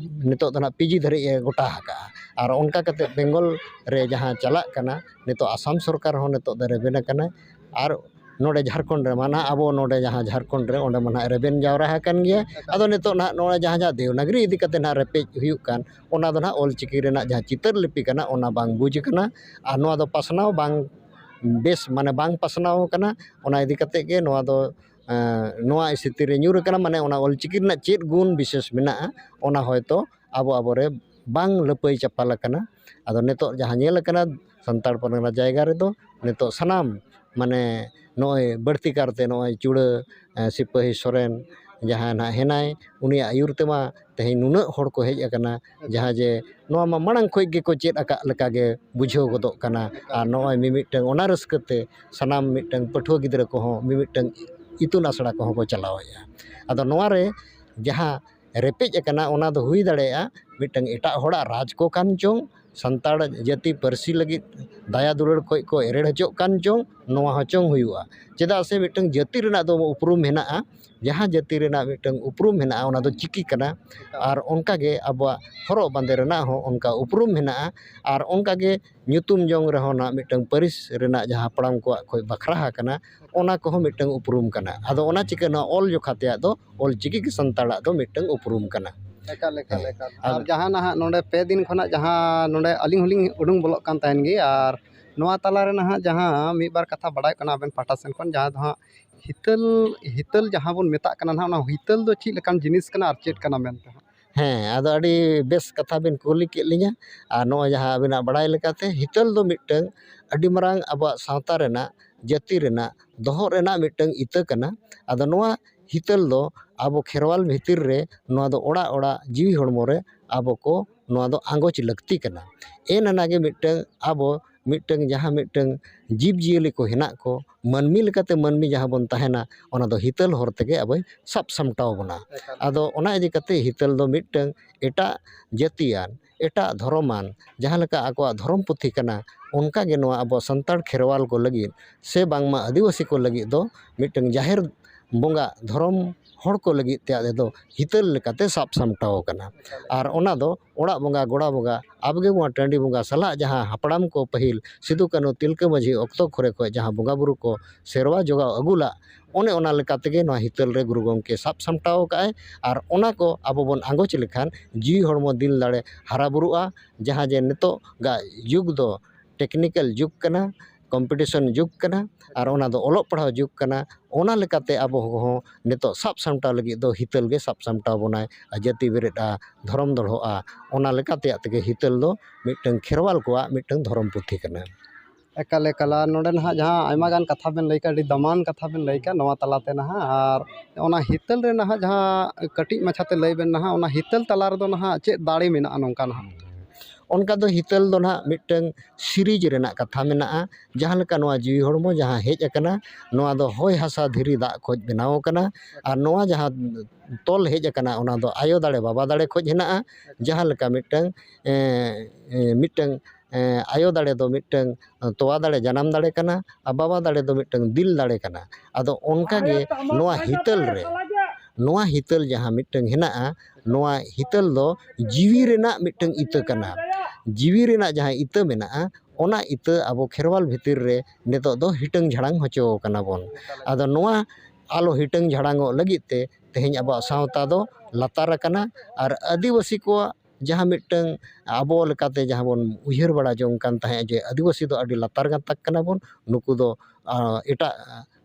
ᱱᱤᱛᱚᱜ ᱫᱚ ᱱᱟᱦᱟᱜ PG ᱫᱷᱟᱹᱨᱤᱡ ᱮ ᱜᱚᱴᱟ ᱟᱠᱟᱜᱼᱟ᱾ ᱟᱨ ᱚᱱᱠᱟ ᱠᱟᱛᱮ ᱵᱮᱝᱜᱚᱞ ᱨᱮ ᱡᱟᱦᱟᱸ ᱪᱟᱞᱟᱜ ᱠᱟᱱᱟ, ᱱᱤᱛᱚᱜ ᱟᱥᱟᱢ ᱥᱚᱨᱠᱟᱨ ᱦᱚᱸ ᱱᱤᱛᱚᱜ ᱫᱚ ᱨᱮᱵᱮᱱ ᱟᱠᱟᱱᱟᱭ᱾ ᱟᱨ ᱱᱚᱰᱮ ᱡᱷᱟᱲᱠᱷᱚᱸᱰ ᱨᱮᱢᱟ ᱱᱟᱦᱟᱜ, ᱟᱵᱚ ᱱᱚᱰᱮ ᱡᱟᱦᱟᱸ ᱡᱷᱟᱲᱠᱷᱚᱸᱰ ᱨᱮ, ᱚᱸᱰᱮ ᱢᱟ ᱱᱟᱦᱟᱜ ᱨᱮᱵᱮᱱ ᱡᱟᱣᱨᱟ ᱟᱠᱟᱱ ᱜᱮᱭᱟ᱾ ᱟᱫᱚ ᱱᱤᱛᱚᱜ ᱱᱟᱦᱟᱜ ᱱᱚᱣᱟ ᱡᱟᱦᱟᱸ, ᱡᱟᱦᱟᱸ ᱫᱮᱣᱱᱟᱜᱽᱨᱤ ᱤᱫᱤ ᱠᱟᱛᱮ ᱱᱟᱦᱟᱜ ᱨᱮᱯᱮᱡ ᱦᱩᱭᱩᱜ ᱠᱟᱱ, ᱚᱱᱟ ᱫᱚ ᱱᱟᱦᱟᱜ ᱚᱞᱪᱤᱠᱤ ᱨᱮᱱᱟᱜ ᱡᱟᱦᱟᱸ ᱪᱤᱛᱟᱹᱨ ᱞᱤᱯᱤ ᱠᱟᱱᱟ, ᱚᱱᱟ ᱵᱟᱝ ᱵᱩᱡᱽ ᱠᱟᱱᱟ᱾ ᱟᱨ ᱱᱚᱣᱟ ᱫᱚ ᱯᱟᱥᱱᱟᱣ ᱵᱟᱝ ᱵᱮᱥ, ᱢᱟᱱᱮ ᱵᱟᱝ ᱯᱟᱥᱱᱟᱣ ᱠᱟᱱᱟ᱾ ᱚᱱᱟ ᱤᱫᱤ ᱠᱟᱛᱮ ᱜᱮ ᱱᱚᱣᱟ ᱫᱚ, ᱮᱸ, ᱱᱚᱣᱟ ᱥᱛᱷᱤᱛᱤ ᱨᱮ ᱧᱩᱨ ᱟᱠᱟᱱᱟ᱾ ᱢᱟᱱᱮ ᱚᱱᱟ ᱚᱞᱪᱤᱠᱤ ᱨᱮᱱᱟᱜ ᱪᱮᱫ ᱜᱩᱱ ᱵᱤᱥᱮᱥ ᱢᱮᱱᱟᱜᱼᱟ, ᱚᱱᱟ ᱦᱚᱭᱛᱳ ᱟᱵᱚ, ᱟᱵᱚᱨᱮ ᱵᱟᱝ ᱞᱟᱹᱯᱟᱹᱭ ᱪᱟᱯᱟᱞ ᱟᱠᱟᱱᱟ᱾ ᱟᱫᱚ ᱱᱤᱛᱚᱜ ᱡᱟᱦᱟᱸ ᱧᱮᱞ ᱟᱠᱟᱱᱟ, ᱥᱟᱱᱛᱟᱲ ᱯᱟᱨᱜᱟᱱᱟ ᱡᱟᱭᱜᱟ ᱨᱮᱫᱚ ᱱᱤᱛᱚᱜ ᱥᱟᱱᱟᱢ, ᱢᱟᱱᱮ ᱱᱚᱜᱼᱚᱭ ᱵᱟᱹᱲᱛᱤ ᱠᱟᱨᱛᱮ ᱱᱚᱜᱼᱚᱭ ᱪᱩᱲᱟᱹ, ᱮᱸ, ᱥᱤᱯᱟᱹᱦᱤ ᱥᱚᱨᱮᱱ ᱡᱟᱦᱟᱸᱭ ᱱᱟᱦᱟᱜ ᱦᱮᱱᱟᱭ, ᱩᱱᱤᱭᱟᱜ ᱟᱹᱭᱩᱨ ᱛᱮᱢᱟ ᱛᱮᱦᱮᱧ ᱱᱩᱱᱟᱹᱜ ᱦᱚᱲ ᱠᱚ ᱦᱮᱡ ᱟᱠᱟᱱᱟ, ᱡᱟᱦᱟᱸ ᱡᱮ ᱱᱚᱣᱟ ᱢᱟ ᱢᱟᱲᱟᱝ ᱠᱷᱚᱱ ᱜᱮᱠᱚ ᱪᱮᱫ ᱟᱠᱟᱫ ᱞᱮᱠᱟ ᱜᱮ ᱵᱩᱡᱷᱟᱹᱣ ᱜᱚᱫᱚᱜ ᱠᱟᱱᱟ᱾ ᱟᱨ ᱱᱚᱜᱼᱚᱭ ᱢᱤᱢᱤᱫᱴᱟᱝ ᱚᱱᱟ ᱨᱟᱹᱥᱠᱟᱹ ᱛᱮ ᱥᱟᱱᱟᱢ ᱢᱤᱫᱴᱟᱝ ᱯᱟᱹᱴᱷᱩᱣᱟᱹ ᱜᱤᱫᱽᱨᱟᱹ ᱠᱚᱦᱚᱸ ᱢᱤᱢᱤᱫᱴᱟᱝ ᱤᱛᱩᱱ ᱟᱥᱲᱟ ᱠᱚᱦᱚᱸ ᱠᱚ ᱪᱟᱞᱟᱣᱮᱫᱼᱟ᱾ ᱟᱫᱚ ᱱᱚᱣᱟ ᱨᱮ ᱡᱟᱦᱟᱸ ᱨᱮᱯᱮᱡ ᱟᱠᱟᱱᱟ, ᱚᱱᱟ ᱫᱚ ᱦᱩᱭ ᱫᱟᱲᱮᱭᱟᱜᱼᱟ ᱢᱤᱫᱴᱟᱝ ᱮᱴᱟᱜ ᱦᱚᱲᱟᱜ ᱨᱟᱡᱽ ᱠᱚ ᱠᱟᱱ ᱪᱚᱝ, ᱥᱟᱱᱛᱟᱲ ᱡᱟᱹᱛᱤ ᱯᱟᱹᱨᱥᱤ ᱞᱟᱹᱜᱤᱫ ᱫᱟᱭᱟ ᱫᱩᱞᱟᱹᱲ ᱠᱷᱚᱱ ᱠᱚ ᱮᱨᱮᱲ ᱦᱚᱪᱚᱜ ᱠᱟᱱ ᱪᱚᱝ, ᱱᱚᱣᱟ ᱦᱚᱸ ᱪᱚᱝ ᱦᱩᱭᱩᱜᱼᱟ᱾ ᱪᱮᱫᱟᱜ ᱥᱮ ᱢᱤᱫᱴᱟᱝ ᱡᱟᱹᱛᱤ ᱨᱮᱱᱟᱜ ᱫᱚ ᱩᱯᱨᱩᱢ ᱦᱮᱱᱟᱜᱼᱟ, ᱡᱟᱦᱟᱸ ᱡᱟᱹᱛᱤ ᱨᱮᱱᱟᱜ ᱢᱤᱫᱴᱟᱝ ᱩᱯᱨᱩᱢ ᱦᱮᱱᱟᱜᱼᱟ, ᱚᱱᱟ ᱫᱚ ᱪᱤᱠᱤ ᱠᱟᱱᱟ᱾ ᱟᱨ ᱚᱱᱠᱟ ᱜᱮ ᱟᱵᱚᱣᱟᱜ ᱦᱚᱨᱚᱜ ᱵᱟᱸᱫᱮ ᱨᱮᱱᱟᱜ ᱦᱚᱸ ᱚᱱᱠᱟ ᱩᱯᱨᱩᱢ ᱦᱮᱱᱟᱜᱼᱟ᱾ ᱟᱨ ᱚᱱᱠᱟ ᱜᱮ ᱧᱩᱛᱩᱢ ᱡᱚᱝ ᱨᱮᱦᱚᱸ ᱱᱟᱜ ᱢᱤᱫᱴᱟᱝ ᱯᱟᱹᱨᱤᱥ ᱨᱮᱱᱟᱜ ᱡᱟᱦᱟᱸ ᱦᱟᱯᱲᱟᱢ ᱠᱚᱣᱟᱜ ᱠᱷᱚᱱ ᱵᱟᱠᱷᱨᱟ ᱟᱠᱟᱱᱟ, ᱚᱱᱟ ᱠᱚᱦᱚᱸ ᱢᱤᱫᱴᱟᱝ ᱩᱯᱨᱩᱢ ᱠᱟᱱᱟ᱾ ᱟᱫᱚ ᱚᱱᱟ ᱪᱤᱠᱟᱹ ᱱᱚᱣᱟ ᱚᱞ ᱡᱚᱠᱷᱟ ᱛᱮᱭᱟᱜ ᱫᱚ ᱚᱞ ᱪᱤᱠᱤ ᱜᱮ ᱥᱟᱱᱛᱟᱲᱟᱜ ᱫᱚ ᱢᱤᱫᱴᱟᱝ ᱩᱯᱨᱩᱢ ᱠᱟᱱᱟ᱾ ᱮᱠᱟᱞ, ᱮᱠᱟᱞ, ᱦᱮᱸ᱾ ᱮᱠᱟᱞ᱾ ᱟᱨ ᱟᱨ ᱡᱟᱦᱟᱸ ᱱᱟᱦᱟᱜ ᱱᱚᱰᱮ ᱯᱮ ᱫᱤᱱ ᱠᱷᱚᱱᱟᱜ ᱡᱟᱦᱟᱸ ᱱᱚᱰᱮ ᱟᱹᱞᱤᱧ ᱦᱚᱸᱞᱤᱧ ᱩᱰᱩᱝ ᱵᱚᱞᱚᱜ ᱠᱟᱱ ᱛᱟᱦᱮᱱ ᱜᱮ, ᱟᱨ ᱱᱚᱣᱟ ᱛᱟᱞᱟ ᱨᱮ ᱱᱟᱦᱟᱜ ᱡᱟᱦᱟᱸ ᱢᱤᱫ ᱵᱟᱨ ᱠᱟᱛᱷᱟ ᱵᱟᱲᱟᱭ ᱠᱟᱱᱟ ᱟᱵᱮᱱ ᱯᱟᱦᱴᱟ ᱥᱮᱱ ᱠᱷᱚᱱ, ᱡᱟᱦᱟᱸ ᱫᱚ ᱦᱟᱸᱜ ᱦᱤᱛᱟᱹᱞ, ᱦᱤᱛᱟᱹᱞ ᱡᱟᱦᱟᱸ ᱵᱚᱱ ᱢᱮᱛᱟᱜ ᱠᱟᱱᱟ ᱱᱟᱦᱟᱜ, ᱚᱱᱟ ᱦᱤᱛᱟᱹᱞ ᱫᱚ ᱪᱮᱫ ᱞᱮᱠᱟᱱ ᱡᱤᱱᱤᱥ ᱠᱟᱱᱟ ᱟᱨ ᱪᱮᱫ ᱠᱟᱱᱟ ᱢᱮᱱᱛᱮ ᱦᱟᱸᱜ? ᱦᱮᱸ, ᱟᱫᱚ ᱟᱹᱰᱤ ᱵᱮᱥ ᱠᱟᱛᱷᱟ ᱵᱤᱱ ᱠᱩᱞᱤ ᱠᱮᱫ ᱞᱤᱧᱟ᱾ ᱟᱨ ᱱᱚᱜᱼᱚᱭ ᱡᱟᱦᱟᱸ ᱟᱹᱵᱤᱱᱟᱜ ᱵᱟᱲᱟᱭ ᱞᱮᱠᱟᱛᱮ, ᱦᱤᱛᱟᱹᱞ ᱫᱚ ᱢᱤᱫᱴᱟᱝ ᱟᱹᱰᱤ ᱢᱟᱨᱟᱝ ᱟᱵᱚᱣᱟᱜ ᱥᱟᱶᱛᱟ ᱨᱮᱱᱟᱜ, ᱡᱟᱹᱛᱤ ᱨᱮᱱᱟᱜ, ᱫᱚᱦᱚ ᱨᱮᱱᱟᱜ ᱢᱤᱫᱴᱟᱝ ᱤᱛᱟᱹ ᱠᱟᱱᱟ᱾ ᱟᱫᱚ ᱱᱚᱣᱟ ᱦᱤᱛᱟᱹᱞ ᱫᱚ ᱟᱵᱚ ᱠᱷᱮᱨᱣᱟᱞ ᱵᱷᱤᱛᱤᱨ ᱨᱮ ᱱᱚᱣᱟ ᱫᱚ ᱚᱲᱟᱜ ᱚᱲᱟᱜ ᱡᱤᱣᱤ ᱦᱚᱲᱢᱚ ᱨᱮ ᱟᱵᱚ ᱠᱚ ᱱᱚᱣᱟ ᱫᱚ ᱟᱸᱜᱚᱪ ᱞᱟᱹᱠᱛᱤ ᱠᱟᱱᱟ᱾ ᱮᱱ ᱟᱱᱟᱜᱮ ᱢᱤᱫᱴᱟᱝ ᱟᱵᱚ ᱢᱤᱫᱴᱟᱝ ᱡᱟᱦᱟᱸ ᱢᱤᱫᱴᱟᱝ ᱡᱤᱵᱽ ᱡᱤᱭᱟᱹᱞᱤ ᱠᱚ ᱦᱮᱱᱟᱜ ᱠᱚ, ᱢᱟᱹᱱᱢᱤ ᱞᱮᱠᱟᱛᱮ ᱢᱟᱹᱱᱢᱤ ᱡᱟᱦᱟᱸ ᱵᱚᱱ ᱛᱟᱦᱮᱱᱟ, ᱚᱱᱟ ᱫᱚ ᱦᱤᱛᱟᱹᱞ ᱦᱚᱨ ᱛᱮᱜᱮ ᱟᱵᱚᱭ ᱥᱟᱵ ᱥᱟᱢᱴᱟᱣ ᱵᱚᱱᱟ᱾ ᱮᱠᱟᱞ᱾ ᱟᱫᱚ ᱚᱱᱟ ᱤᱫᱤ ᱠᱟᱛᱮ ᱦᱤᱛᱟᱹᱞ ᱫᱚ ᱢᱤᱫᱴᱟᱝ ᱮᱴᱟᱜ ᱡᱟᱹᱛᱤᱭᱟᱱ, ᱮᱴᱟᱜ ᱫᱷᱚᱨᱚᱢᱟᱱ, ᱡᱟᱦᱟᱸ ᱞᱮᱠᱟ ᱟᱠᱚᱣᱟᱜ ᱫᱷᱚᱨᱚᱢ ᱯᱩᱛᱷᱤ ᱠᱟᱱᱟ, ᱚᱱᱠᱟ ᱜᱮ ᱱᱚᱣᱟ ᱟᱵᱚ ᱥᱟᱱᱛᱟᱲ ᱠᱷᱮᱨᱣᱟᱞ ᱠᱚ ᱞᱟᱹᱜᱤᱫ ᱥᱮ ᱵᱟᱝᱢᱟ ᱟᱹᱫᱤᱵᱟᱹᱥᱤ ᱠᱚ ᱞᱟᱹᱜᱤᱫ ᱫᱚ ᱢᱤᱫᱴᱟᱝ ᱡᱟᱦᱮᱨ ᱵᱚᱸᱜᱟ ᱫᱷᱚᱨᱚᱢ ᱦᱚᱲ ᱠᱚ ᱞᱟᱹᱜᱤᱫ ᱛᱮ ᱟᱞᱮ ᱫᱚ ᱦᱤᱛᱟᱹᱞ ᱞᱮᱠᱟᱛᱮ ᱥᱟᱵ ᱥᱟᱢᱴᱟᱣ ᱟᱠᱟᱱᱟ᱾ ᱮᱠᱟᱞ᱾ ᱟᱨ ᱚᱱᱟ ᱫᱚ ᱚᱲᱟᱜ ᱵᱚᱸᱜᱟ, ᱜᱚᱲᱟ ᱵᱚᱸᱜᱟ, ᱟᱵᱚᱜᱮ ᱱᱚᱣᱟ ᱴᱟᱺᱰᱤ ᱵᱚᱸᱜᱟ ᱥᱟᱞᱟᱜ ᱡᱟᱦᱟᱸ ᱦᱟᱯᱲᱟᱢ ᱠᱚ ᱯᱟᱹᱦᱤᱞ ᱥᱤᱫᱩ ᱠᱟᱹᱱᱦᱩ ᱛᱤᱞᱠᱟᱹ ᱢᱟᱹᱡᱷᱤ ᱚᱠᱛᱚ ᱠᱚᱨᱮ ᱠᱷᱚᱱ ᱡᱟᱦᱟᱸ ᱵᱚᱸᱜᱟ ᱵᱩᱨᱩ ᱠᱚ ᱥᱮᱨᱣᱟ ᱡᱚᱜᱟᱣ ᱟᱹᱜᱩ ᱞᱟᱜ, ᱚᱱᱮ ᱚᱱᱟ ᱞᱮᱠᱟ ᱛᱮᱜᱮ ᱱᱚᱣᱟ ᱦᱤᱛᱟᱹᱞ ᱨᱮ ᱜᱩᱨᱩ ᱜᱚᱢᱠᱮ ᱥᱟᱵ ᱥᱟᱢᱴᱟᱣ ᱟᱠᱟᱫᱼᱟᱭ᱾ ᱟᱨ ᱚᱱᱟ ᱠᱚ ᱟᱵᱚ ᱵᱚᱱ ᱟᱸᱜᱚᱪ ᱞᱮᱠᱷᱟᱱ ᱡᱤᱣᱤ ᱦᱚᱲᱢᱚ ᱫᱤᱞ ᱫᱟᱲᱮ ᱦᱟᱨᱟ ᱵᱩᱨᱩᱜᱼᱟ᱾ ᱡᱟᱦᱟᱸ ᱡᱮ ᱱᱤᱛᱚᱜᱟᱜ ᱡᱩᱜᱽ ᱫᱚ ᱴᱮᱠᱱᱤᱠᱮᱞ ᱡᱩᱜᱽ ᱠᱟᱱᱟ, ᱠᱚᱢᱯᱤᱴᱤᱥᱚᱱ ᱡᱩᱜᱽ ᱠᱟᱱᱟ, ᱟᱨ ᱚᱱᱟ ᱫᱚ ᱚᱞᱚᱜ ᱯᱟᱲᱦᱟᱣ ᱡᱩᱜᱽ ᱠᱟᱱᱟ᱾ ᱚᱱᱟ ᱞᱮᱠᱟᱛᱮ ᱟᱵᱚ ᱦᱚᱸ ᱱᱤᱛᱚᱜ ᱥᱟᱵ ᱥᱟᱢᱴᱟᱣ ᱞᱟᱹᱜᱤᱫ ᱫᱚ ᱦᱤᱛᱟᱹᱞ ᱜᱮ ᱥᱟᱵ ᱥᱟᱢᱴᱟᱣ ᱵᱚᱱᱟᱭ᱾ ᱟᱨ ᱡᱟᱹᱛᱤ ᱵᱮᱨᱮᱫᱼᱟ, ᱫᱷᱚᱨᱚᱢ ᱫᱚᱲᱦᱚᱜᱼᱟ, ᱚᱱᱟ ᱞᱮᱠᱟ ᱛᱮᱭᱟᱜ ᱛᱮᱜᱮ ᱦᱤᱛᱟᱹᱞ ᱫᱚ ᱢᱤᱫᱴᱟᱝ ᱠᱷᱮᱨᱣᱟᱞ ᱠᱚᱣᱟᱜ ᱢᱤᱫᱴᱟᱝ ᱫᱷᱚᱨᱚᱢ ᱯᱩᱛᱷᱤ ᱠᱟᱱᱟ᱾ ᱮᱠᱟᱞ, ᱮᱠᱟᱞ᱾ ᱟᱨ ᱱᱚᱰᱮ ᱱᱟᱦᱟᱜ ᱡᱟᱦᱟᱸ ᱟᱭᱢᱟ ᱜᱟᱱ ᱠᱟᱛᱷᱟ ᱵᱮᱱ ᱞᱟᱹᱭ ᱠᱮᱫ, ᱟᱹᱰᱤ ᱫᱟᱢᱟᱱ ᱠᱟᱛᱷᱟ ᱵᱮᱱ ᱞᱟᱹᱭ ᱠᱮᱫ ᱱᱚᱣᱟ ᱛᱟᱞᱟᱛᱮ ᱱᱟᱦᱟᱜ, ᱟᱨ ᱚᱱᱟ ᱦᱤᱛᱟᱹᱞ ᱨᱮ ᱱᱟᱦᱟᱜ ᱡᱟᱦᱟᱸ ᱠᱟᱹᱴᱤᱡ ᱢᱟᱪᱷᱟᱛᱮ ᱞᱟᱹᱭ ᱵᱮᱱ ᱱᱟᱦᱟᱜ, ᱚᱱᱟ ᱦᱤᱛᱟᱹᱞ ᱛᱟᱞᱟ ᱨᱮᱫᱚ ᱱᱟᱦᱟᱜ ᱪᱮᱫ ᱫᱟᱲᱮ ᱢᱮᱱᱟᱜᱼᱟ ᱱᱚᱝᱠᱟ ᱱᱟᱦᱟᱜ? ᱚᱱᱠᱟ ᱫᱚ ᱦᱤᱛᱟᱹᱞ ᱫᱚ ᱱᱟᱦᱟᱜ ᱢᱤᱫᱴᱟᱝ ᱥᱤᱨᱤᱡᱽ ᱨᱮᱱᱟᱜ ᱠᱟᱛᱷᱟ ᱢᱮᱱᱟᱜᱼᱟ᱾ ᱡᱟᱦᱟᱸ ᱞᱮᱠᱟ ᱱᱚᱣᱟ ᱡᱤᱣᱤ ᱦᱚᱲᱢᱚ ᱡᱟᱦᱟᱸ ᱦᱮᱡ ᱟᱠᱟᱱᱟ, ᱱᱚᱣᱟ ᱫᱚ ᱦᱚᱭ ᱦᱟᱥᱟ ᱫᱷᱤᱨᱤ ᱫᱟᱜ ᱠᱷᱚᱱ ᱵᱮᱱᱟᱣ ᱟᱠᱟᱱᱟ᱾ ᱟᱨ ᱱᱚᱣᱟ ᱡᱟᱦᱟᱸ ᱛᱚᱞ ᱦᱮᱡ ᱟᱠᱟᱱᱟ, ᱚᱱᱟ ᱫᱚ ᱟᱭᱳ ᱫᱟᱲᱮ ᱵᱟᱵᱟ ᱫᱟᱲᱮ ᱠᱷᱚᱱ ᱦᱮᱱᱟᱜᱼᱟ᱾ ᱡᱟᱦᱟᱸ ᱞᱮᱠᱟ ᱢᱤᱫᱴᱟᱝ, ᱮᱸ, ᱮᱸ, ᱢᱤᱫᱴᱟᱝ, ᱮᱸ, ᱟᱭᱳ ᱫᱟᱲᱮ ᱫᱚ ᱢᱤᱫᱴᱟᱝ ᱛᱚᱣᱟ ᱫᱟᱲᱮ, ᱡᱟᱱᱟᱢ ᱫᱟᱲᱮ ᱠᱟᱱᱟ, ᱟᱨ ᱵᱟᱵᱟ ᱫᱟᱲᱮ ᱫᱚ ᱢᱤᱫᱴᱟᱝ ᱫᱤᱞ ᱫᱟᱲᱮ ᱠᱟᱱᱟ᱾ ᱟᱫᱚ ᱚᱱᱠᱟ ᱜᱮ ᱱᱚᱣᱟ ᱦᱤᱛᱟᱹᱞ ᱨᱮ, ᱱᱚᱣᱟ ᱦᱤᱛᱟᱹᱞ ᱡᱟᱦᱟᱸ ᱢᱤᱫᱴᱟᱝ ᱦᱮᱱᱟᱜᱼᱟ, ᱱᱚᱣᱟ ᱦᱤᱛᱟᱹᱞ ᱫᱚ ᱡᱤᱣᱤ ᱨᱮᱱᱟᱜ ᱢᱤᱫᱴᱟᱝ ᱤᱛᱟᱹ ᱠᱟᱱᱟ᱾ ᱡᱤᱣᱤ ᱨᱮᱱᱟᱜ ᱡᱟᱦᱟᱸ ᱤᱛᱟᱹ ᱢᱮᱱᱟᱜᱼᱟ, ᱚᱱᱟ ᱤᱛᱟᱹ ᱟᱵᱚ ᱠᱷᱮᱨᱣᱟᱞ ᱵᱷᱤᱛᱤᱨ ᱨᱮ ᱱᱤᱛᱚᱜ ᱫᱚ ᱦᱤᱴᱟᱹᱝ ᱡᱷᱟᱲᱟᱝ ᱦᱚᱪᱚ ᱠᱟᱱᱟ ᱵᱚᱱ᱾ ᱟᱫᱚ ᱱᱚᱣᱟ ᱟᱞᱚ ᱦᱤᱴᱟᱹᱝ ᱡᱷᱟᱲᱟᱝᱚᱜ ᱞᱟᱹᱜᱤᱫ ᱛᱮ ᱛᱮᱦᱮᱧ ᱟᱵᱚᱣᱟᱜ ᱥᱟᱶᱛᱟ ᱫᱚ ᱞᱟᱛᱟᱨ ᱟᱠᱟᱱᱟ᱾ ᱟᱨ ᱟᱹᱫᱤᱵᱟᱹᱥᱤ ᱠᱚᱣᱟᱜ ᱡᱟᱦᱟᱸ ᱢᱤᱫᱴᱟᱝ ᱟᱵᱚ ᱞᱮᱠᱟᱛᱮ ᱡᱟᱦᱟᱸ ᱵᱚᱱ ᱩᱭᱦᱟᱹᱨ ᱵᱟᱲᱟ ᱡᱚᱝ ᱠᱟᱱ ᱛᱟᱦᱮᱸᱫ ᱡᱮ ᱟᱹᱫᱤᱵᱟᱹᱥᱤ ᱫᱚ ᱟᱹᱰᱤ ᱞᱟᱛᱟᱨ ᱜᱟᱛᱟᱠ ᱠᱟᱱᱟ ᱵᱚᱱ, ᱱᱩᱠᱩ ᱫᱚ, ᱟᱸ, ᱮᱴᱟᱜ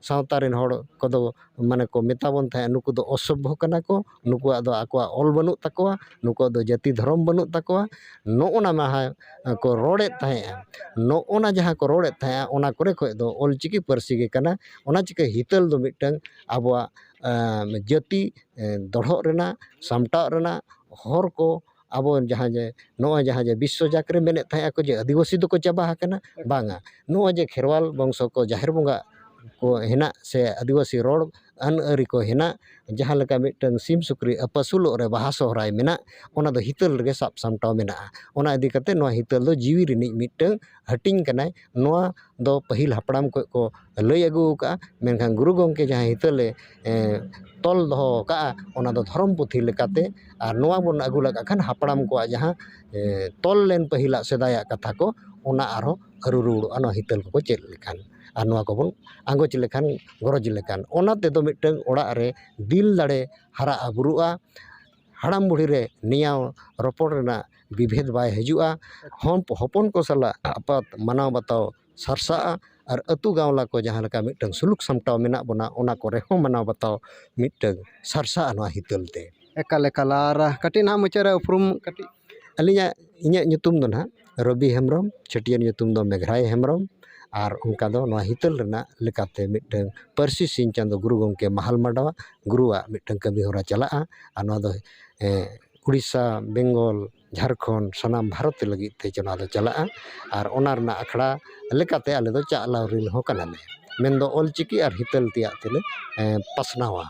ᱥᱟᱶᱛᱟ ᱨᱮᱱ ᱦᱚᱲ ᱠᱚᱫᱚ ᱢᱟᱱᱮ ᱠᱚ ᱢᱮᱛᱟ ᱵᱚᱱ ᱛᱟᱦᱮᱸᱫ, ᱱᱩᱠᱩ ᱫᱚ ᱚᱥᱚᱵᱷᱚ ᱠᱟᱱᱟ ᱠᱚ, ᱱᱩᱠᱩᱣᱟᱜ ᱫᱚ ᱟᱠᱚᱣᱟᱜ ᱚᱞ ᱵᱟᱹᱱᱩᱜ ᱛᱟᱠᱚᱣᱟ, ᱱᱩᱠᱩᱣᱟᱜ ᱫᱚ ᱡᱟᱹᱛᱤ ᱫᱷᱚᱨᱚᱢ ᱵᱟᱹᱱᱩᱜ ᱛᱟᱠᱚᱣᱟ᱾ ᱱᱚᱜᱼᱚ ᱱᱟ ᱢᱟᱦᱟ ᱠᱚ ᱨᱚᱲᱮᱫ ᱛᱟᱦᱮᱸᱫᱼᱟ, ᱱᱚᱜᱼᱚ ᱱᱟ ᱡᱟᱦᱟᱸ ᱠᱚ ᱨᱚᱲᱮᱫ ᱛᱟᱦᱮᱸᱫᱼᱟ, ᱚᱱᱟ ᱠᱚᱨᱮ ᱠᱷᱚᱡ ᱫᱚ ᱚᱞᱪᱤᱠᱤ ᱯᱟᱹᱨᱥᱤ ᱜᱮ ᱠᱟᱱᱟ᱾ ᱚᱱᱟ ᱪᱤᱠᱟᱹ ᱦᱤᱛᱟᱹᱞ ᱫᱚ ᱢᱤᱫᱴᱟᱝ ᱟᱵᱚᱣᱟᱜ ᱮᱸ, ᱡᱟᱹᱛᱤ ᱮᱸ, ᱫᱚᱲᱦᱚᱜ ᱨᱮᱱᱟᱜ, ᱥᱟᱢᱴᱟᱣ ᱨᱮᱱᱟᱜ ᱦᱚᱨ ᱠᱚ ᱟᱵᱚ ᱡᱟᱦᱟᱸ ᱡᱮ, ᱱᱚᱜᱼᱚᱭ ᱡᱟᱦᱟᱸ ᱡᱮ ᱵᱤᱥᱥᱚ ᱡᱟᱠ ᱨᱮ ᱢᱮᱱᱮᱫ ᱛᱟᱦᱮᱸ ᱟᱠᱚ ᱡᱮ ᱟᱹᱫᱤᱵᱟᱹᱥᱤ ᱫᱚᱠᱚ ᱪᱟᱵᱟ ᱟᱠᱟᱱᱟ, ᱵᱟᱝᱟ᱾ ᱱᱚᱜᱼᱚᱭ ᱡᱮ ᱠᱷᱮᱨᱣᱟᱞ ᱵᱚᱝᱥᱚ ᱠᱚ ᱡᱟᱦᱮᱨ ᱵᱚᱸᱜᱟ ᱠᱚ ᱦᱮᱱᱟᱜ ᱥᱮ ᱟᱹᱫᱤᱵᱟᱹᱥᱤ ᱨᱚᱲ ᱟᱹᱱ ᱟᱹᱨᱤ ᱠᱚ ᱦᱮᱱᱟᱜ, ᱡᱟᱦᱟᱸ ᱞᱮᱠᱟ ᱢᱤᱫᱴᱟᱝ ᱥᱤᱢ ᱥᱩᱠᱨᱤ ᱟᱹᱯᱟᱹᱥᱩᱞᱚᱜ ᱨᱮ ᱵᱟᱦᱟ ᱥᱚᱦᱨᱟᱭ ᱢᱮᱱᱟᱜ, ᱚᱱᱟ ᱫᱚ ᱦᱤᱛᱟᱹᱞ ᱨᱮᱜᱮ ᱥᱟᱵ ᱥᱟᱢᱴᱟᱣ ᱢᱮᱱᱟᱜᱼᱟ᱾ ᱚᱱᱟ ᱤᱫᱤ ᱠᱟᱛᱮ ᱱᱚᱣᱟ ᱦᱤᱛᱟᱹᱞ ᱫᱚ ᱡᱤᱣᱤ ᱨᱤᱱᱤᱡ ᱢᱤᱫᱴᱟᱝ ᱦᱟᱹᱴᱤᱧ ᱠᱟᱱᱟᱭ᱾ ᱱᱚᱣᱟ ᱫᱚ ᱯᱟᱹᱦᱤᱞ ᱦᱟᱯᱲᱟᱢ ᱠᱷᱚᱱ ᱠᱚ ᱞᱟᱹᱭ ᱟᱹᱜᱩ ᱟᱠᱟᱫᱼᱟ, ᱢᱮᱱᱠᱷᱟᱱ ᱜᱩᱨᱩ ᱜᱚᱢᱠᱮ ᱡᱟᱦᱟᱸ ᱦᱤᱛᱟᱹᱞᱮ, ᱮ, ᱛᱚᱞ ᱫᱚᱦᱚ ᱟᱠᱟᱫᱼᱟ, ᱚᱱᱟ ᱫᱚ ᱫᱷᱚᱨᱚᱢ ᱯᱩᱛᱷᱤ ᱞᱮᱠᱟᱛᱮ᱾ ᱟᱨ ᱱᱚᱣᱟ ᱵᱚᱱ ᱟᱹᱜᱩ ᱞᱟᱜ ᱠᱷᱟᱱ ᱦᱟᱯᱲᱟᱢ ᱠᱚᱣᱟᱜ ᱡᱟᱦᱟᱸ, ᱮ, ᱛᱚᱞ ᱞᱮᱱ ᱯᱟᱹᱦᱤᱞᱟᱜ ᱥᱮᱫᱟᱭᱟᱜ ᱠᱟᱛᱷᱟ ᱠᱚ, ᱚᱱᱟ ᱟᱨᱦᱚᱸ ᱟᱹᱨᱩ ᱨᱩᱣᱟᱹᱲᱚᱜᱼᱟ, ᱱᱚᱣᱟ ᱦᱤᱛᱟᱹᱞ ᱠᱚᱠᱚ ᱪᱮᱫ ᱞᱮᱠᱷᱟᱱ ᱟᱨ ᱱᱚᱣᱟ ᱠᱚᱵᱚᱱ ᱟᱸᱜᱚᱪ ᱞᱮᱠᱷᱟᱱ, ᱜᱚᱨᱚᱡᱽ ᱞᱮᱠᱷᱟᱱ᱾ ᱚᱱᱟ ᱛᱮᱫᱚ ᱢᱤᱫᱴᱟᱝ ᱚᱲᱟᱜ ᱨᱮ ᱫᱤᱞ ᱫᱟᱲᱮ ᱦᱟᱨᱟᱜᱼᱟ, ᱵᱩᱨᱩᱜᱼᱟ᱾ ᱦᱟᱲᱟᱢ ᱵᱩᱲᱦᱤ ᱨᱮ ᱱᱮᱭᱟᱣ ᱨᱚᱯᱚᱲ ᱨᱮᱱᱟᱜ ᱵᱤᱵᱷᱮᱫ ᱵᱟᱭ ᱦᱤᱡᱩᱜᱼᱟ᱾ ᱦᱚᱱ-, ᱦᱚᱯᱚᱱ ᱠᱚ ᱥᱟᱞᱟᱜ ᱟᱯᱟᱛ ᱢᱟᱱᱟᱣ ᱵᱟᱛᱟᱣ ᱥᱟᱨᱥᱟᱜᱼᱟ᱾ ᱟᱨ ᱟᱹᱛᱩ ᱜᱟᱶᱞᱟ ᱠᱚ ᱡᱟᱦᱟᱸ ᱞᱮᱠᱟ ᱢᱤᱫᱴᱟᱝ ᱥᱩᱞᱩᱠ ᱥᱟᱢᱴᱟᱣ ᱢᱮᱱᱟᱜ ᱵᱚᱱᱟ, ᱚᱱᱟ ᱠᱚᱨᱮ ᱦᱚᱸ ᱢᱟᱱᱟᱣ ᱵᱟᱛᱟᱣ ᱢᱤᱫᱴᱟᱝ ᱥᱟᱨᱥᱟᱜᱼᱟ ᱱᱚᱣᱟ ᱦᱤᱛᱟᱹᱞ ᱛᱮ᱾ ᱮᱠᱟᱞ, ᱮᱠᱟᱞ᱾ ᱟᱨ ᱠᱟᱹᱴᱤᱡ ᱱᱟᱦᱟᱜ ᱢᱩᱪᱟᱹᱫ ᱨᱮ ᱩᱯᱨᱩᱢ ᱠᱟᱹᱴᱤᱡ᱾ ᱟᱹᱞᱤᱧᱟᱜ, ᱤᱧᱟᱹᱜ ᱧᱩᱛᱩᱢ ᱫᱚ ᱱᱟᱦᱟᱜ ᱨᱚᱵᱤ ᱦᱮᱢᱵᱨᱚᱢ, ᱪᱷᱟᱹᱴᱭᱟᱹᱨ ᱧᱩᱛᱩᱢ ᱫᱚ ᱢᱮᱜᱷᱨᱟᱭ ᱦᱮᱢᱵᱨᱚᱢ᱾ ᱟᱨ ᱚᱱᱠᱟ ᱫᱚ ᱱᱚᱣᱟ ᱦᱤᱛᱟᱹᱞ ᱨᱮᱱᱟᱜ ᱞᱮᱠᱟᱛᱮ ᱢᱤᱫᱴᱟᱝ ᱯᱟᱹᱨᱥᱤ ᱥᱤᱧ ᱪᱟᱸᱫᱳ ᱜᱩᱨᱩ ᱜᱚᱢᱠᱮ ᱢᱟᱦᱟᱞ ᱢᱟᱰᱣᱟ ᱜᱩᱨᱩᱣᱟᱜ ᱢᱤᱫᱴᱟᱝ ᱠᱟᱹᱢᱤ ᱦᱚᱨᱟ ᱪᱟᱞᱟᱜᱼᱟ᱾ ᱟᱨ ᱱᱚᱣᱟ ᱫᱚ, ᱮ, ᱩᱲᱤᱥᱥᱟ, ᱵᱮᱝᱜᱚᱞ, ᱡᱷᱟᱲᱠᱷᱚᱸᱰ, ᱥᱟᱱᱟᱢ ᱵᱷᱟᱨᱚᱛ ᱞᱟᱹᱜᱤᱫ ᱛᱮ ᱪᱟᱞᱟᱣ ᱫᱚ ᱪᱟᱞᱟᱜᱼᱟ᱾ ᱟᱨ ᱚᱱᱟ ᱨᱮᱱᱟᱜ ᱟᱠᱷᱲᱟ ᱞᱮᱠᱟᱛᱮ ᱟᱞᱮ ᱫᱚ ᱪᱟᱞᱟᱣ ᱨᱤᱱ ᱦᱚᱸ ᱠᱟᱱᱟᱞᱮ, ᱢᱮᱱᱫᱚ ᱚᱞ ᱪᱤᱠᱤ ᱟᱨ ᱦᱤᱛᱟᱹᱞ ᱛᱮᱭᱟᱜ ᱛᱮᱞᱮ, ᱮ, ᱯᱟᱥᱱᱟᱣᱟ᱾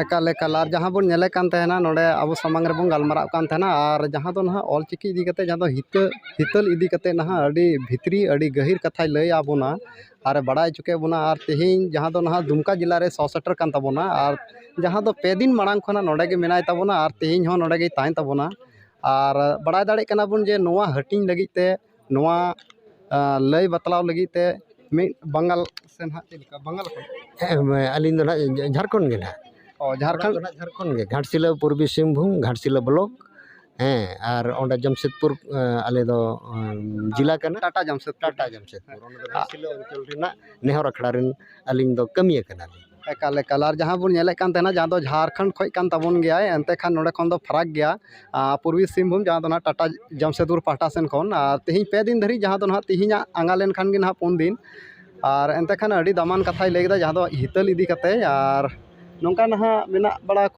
ᱮᱠᱟᱞ, ᱮᱠᱟᱞ᱾ ᱟᱨ ᱡᱟᱦᱟᱸ ᱵᱚᱱ ᱧᱮᱞᱮ ᱠᱟᱱ ᱛᱟᱦᱮᱱᱟ, ᱱᱚᱰᱮ ᱟᱵᱚ ᱥᱟᱢᱟᱝ ᱨᱮᱵᱚᱱ ᱜᱟᱞᱢᱟᱨᱟᱜ ᱠᱟᱱ ᱛᱟᱦᱮᱱᱟ, ᱟᱨ ᱡᱟᱦᱟᱸ ᱫᱚ ᱱᱟᱦᱟᱜ ᱚᱞ ᱪᱤᱠᱤ ᱤᱫᱤ ᱠᱟᱛᱮ, ᱡᱟᱦᱟᱸ ᱫᱚ ᱦᱤᱛᱟᱹ-, ᱦᱤᱛᱟᱹᱞ ᱤᱫᱤ ᱠᱟᱛᱮ ᱱᱟᱦᱟᱜ ᱟᱹᱰᱤ ᱵᱷᱤᱛᱨᱤ, ᱟᱹᱰᱤ ᱜᱟᱹᱦᱤᱨ ᱠᱟᱛᱷᱟᱭ ᱞᱟᱹᱭ ᱟᱵᱚᱱᱟ ᱟᱨᱮ ᱵᱟᱲᱟᱭ ᱦᱚᱪᱚ ᱠᱮᱫ ᱵᱚᱱᱟ᱾ ᱟᱨ ᱛᱮᱦᱮᱧ ᱡᱟᱦᱟᱸ ᱫᱚ ᱱᱟᱦᱟᱜ ᱫᱩᱢᱠᱟ ᱡᱮᱞᱟ ᱨᱮ ᱥᱚ ᱥᱮᱴᱮᱨ ᱠᱟᱱ ᱛᱟᱵᱚᱱᱟ, ᱟᱨ ᱡᱟᱦᱟᱸ ᱫᱚ ᱯᱮ ᱫᱤᱱ ᱢᱟᱲᱟᱝ ᱠᱷᱚᱱᱟᱜ ᱱᱚᱰᱮ ᱜᱮ ᱢᱮᱱᱟᱭ ᱛᱟᱵᱚᱱᱟ, ᱟᱨ ᱛᱮᱦᱮᱧ ᱦᱚᱸ ᱱᱚᱰᱮ ᱜᱮᱭ ᱛᱟᱦᱮᱱ ᱛᱟᱵᱚᱱᱟ᱾ ᱟᱨ ᱵᱟᱲᱟᱭ ᱫᱟᱲᱮᱭᱟᱜ ᱠᱟᱱᱟ ᱵᱚᱱ ᱡᱮ ᱱᱚᱣᱟ ᱦᱟᱹᱴᱤᱧ ᱞᱟᱹᱜᱤᱫ ᱛᱮ, ᱱᱚᱣᱟ, ᱟ, ᱞᱟᱹᱭ ᱵᱟᱛᱞᱟᱣ ᱞᱟᱹᱜᱤᱫ ᱛᱮ ᱢᱤᱫ ᱵᱟᱝᱜᱟᱞ ᱥᱮ ᱱᱟᱦᱟᱜ ᱪᱮᱫ ᱞᱮᱠᱟ? ᱵᱟᱝᱜᱟᱞ ᱠᱷᱚᱱ? ᱦᱮᱸ, ᱟᱹᱞᱤᱧ ᱫᱚ ᱱᱟᱦᱟᱜ ᱡᱷᱟᱲᱠᱷᱚᱸᱰ ᱜᱮ ᱱᱟᱦᱟᱜ᱾ ᱚ, ᱡᱷᱟᱲᱠᱷᱚᱸᱰ᱾ ᱚᱲᱟᱜ ᱫᱚ ᱱᱟᱦᱟᱜ ᱡᱷᱟᱲᱠᱷᱚᱸᱰ ᱜᱮ, ᱜᱷᱟᱴᱥᱤᱞᱟᱹ, ᱯᱩᱨᱵᱤ ᱥᱤᱝᱵᱷᱩᱢ, ᱜᱷᱟᱴᱥᱤᱞᱟᱹ ᱵᱞᱚᱠ᱾ ᱦᱮᱸ, ᱟᱨ ᱚᱸᱰᱮ ᱡᱟᱢᱥᱮᱫᱽᱯᱩᱨ, ᱮᱸ, ᱟᱞᱮ ᱫᱚ, ᱮᱸ, ᱡᱤᱞᱟ ᱠᱟᱱᱟ᱾ ᱴᱟᱴᱟ ᱡᱟᱢᱥᱮᱫᱽᱯᱩᱨ᱾ ᱴᱟᱴᱟ ᱡᱟᱢᱥᱮᱫᱽᱯᱩᱨ᱾ ᱚᱸᱰᱮ ᱫᱚ ᱜᱷᱟᱴᱥᱤᱞᱟᱹ ᱚᱧᱪᱚᱞ ᱨᱮᱱᱟᱜ ᱱᱮᱦᱚᱨ ᱟᱠᱷᱲᱟ ᱨᱮᱱ ᱟᱹᱞᱤᱧ ᱫᱚ ᱠᱟᱹᱢᱤᱭᱟᱹ ᱠᱟᱱᱟᱞᱤᱧ᱾ ᱮᱠᱟᱞ, ᱮᱠᱟᱞ᱾ ᱟᱨ ᱡᱟᱦᱟᱸ ᱵᱚᱱ ᱧᱮᱞᱮᱫ ᱠᱟᱱ ᱛᱟᱦᱮᱱᱟ, ᱡᱟᱦᱟᱸ ᱫᱚ ᱡᱷᱟᱲᱠᱷᱚᱸᱰ ᱠᱷᱚᱱ ᱠᱟᱱ ᱛᱟᱵᱚᱱ ᱜᱮᱭᱟᱭ, ᱮᱱᱛᱮ ᱠᱷᱟᱱ ᱱᱚᱰᱮ ᱠᱷᱚᱱ ᱫᱚ ᱯᱷᱟᱨᱟᱠ ᱜᱮᱭᱟ, ᱟᱨ ᱯᱩᱨᱵᱤ ᱥᱤᱝᱵᱷᱩᱢ, ᱡᱟᱦᱟᱸ ᱫᱚ ᱱᱟᱦᱟᱜ ᱴᱟᱴᱟ ᱡᱟᱢᱥᱮᱫᱽᱯᱩᱨ ᱯᱟᱦᱴᱟ ᱥᱮᱱ ᱠᱷᱚᱱ᱾ ᱟᱨ ᱛᱮᱦᱮᱧ ᱯᱮ ᱫᱤᱱ ᱫᱷᱟᱹᱨᱤᱡ, ᱡᱟᱦᱟᱸ ᱫᱚ ᱱᱟᱦᱟᱜ ᱛᱮᱦᱮᱧᱟᱜ ᱟᱸᱜᱟ ᱞᱮᱱᱠᱷᱟᱱ ᱜᱮ ᱱᱟᱦᱟᱜ ᱯᱩᱱ ᱫᱤᱱ, ᱟᱨ ᱮᱱᱛᱮ ᱠᱷᱟᱱ ᱟᱹᱰᱤ ᱫᱟᱢᱟᱱ ᱠᱟᱛᱷᱟᱭ ᱞᱟᱹᱭ ᱠᱮᱫᱟ, ᱡᱟᱦᱟᱸ ᱫᱚ ᱦᱤᱛᱟᱹᱞ ᱤᱫᱤ ᱠᱟᱛᱮ᱾ ᱟᱨ ᱱᱚᱝᱠᱟ ᱱᱟᱦᱟᱜ ᱢᱮᱱᱟᱜ ᱵᱟᱲᱟ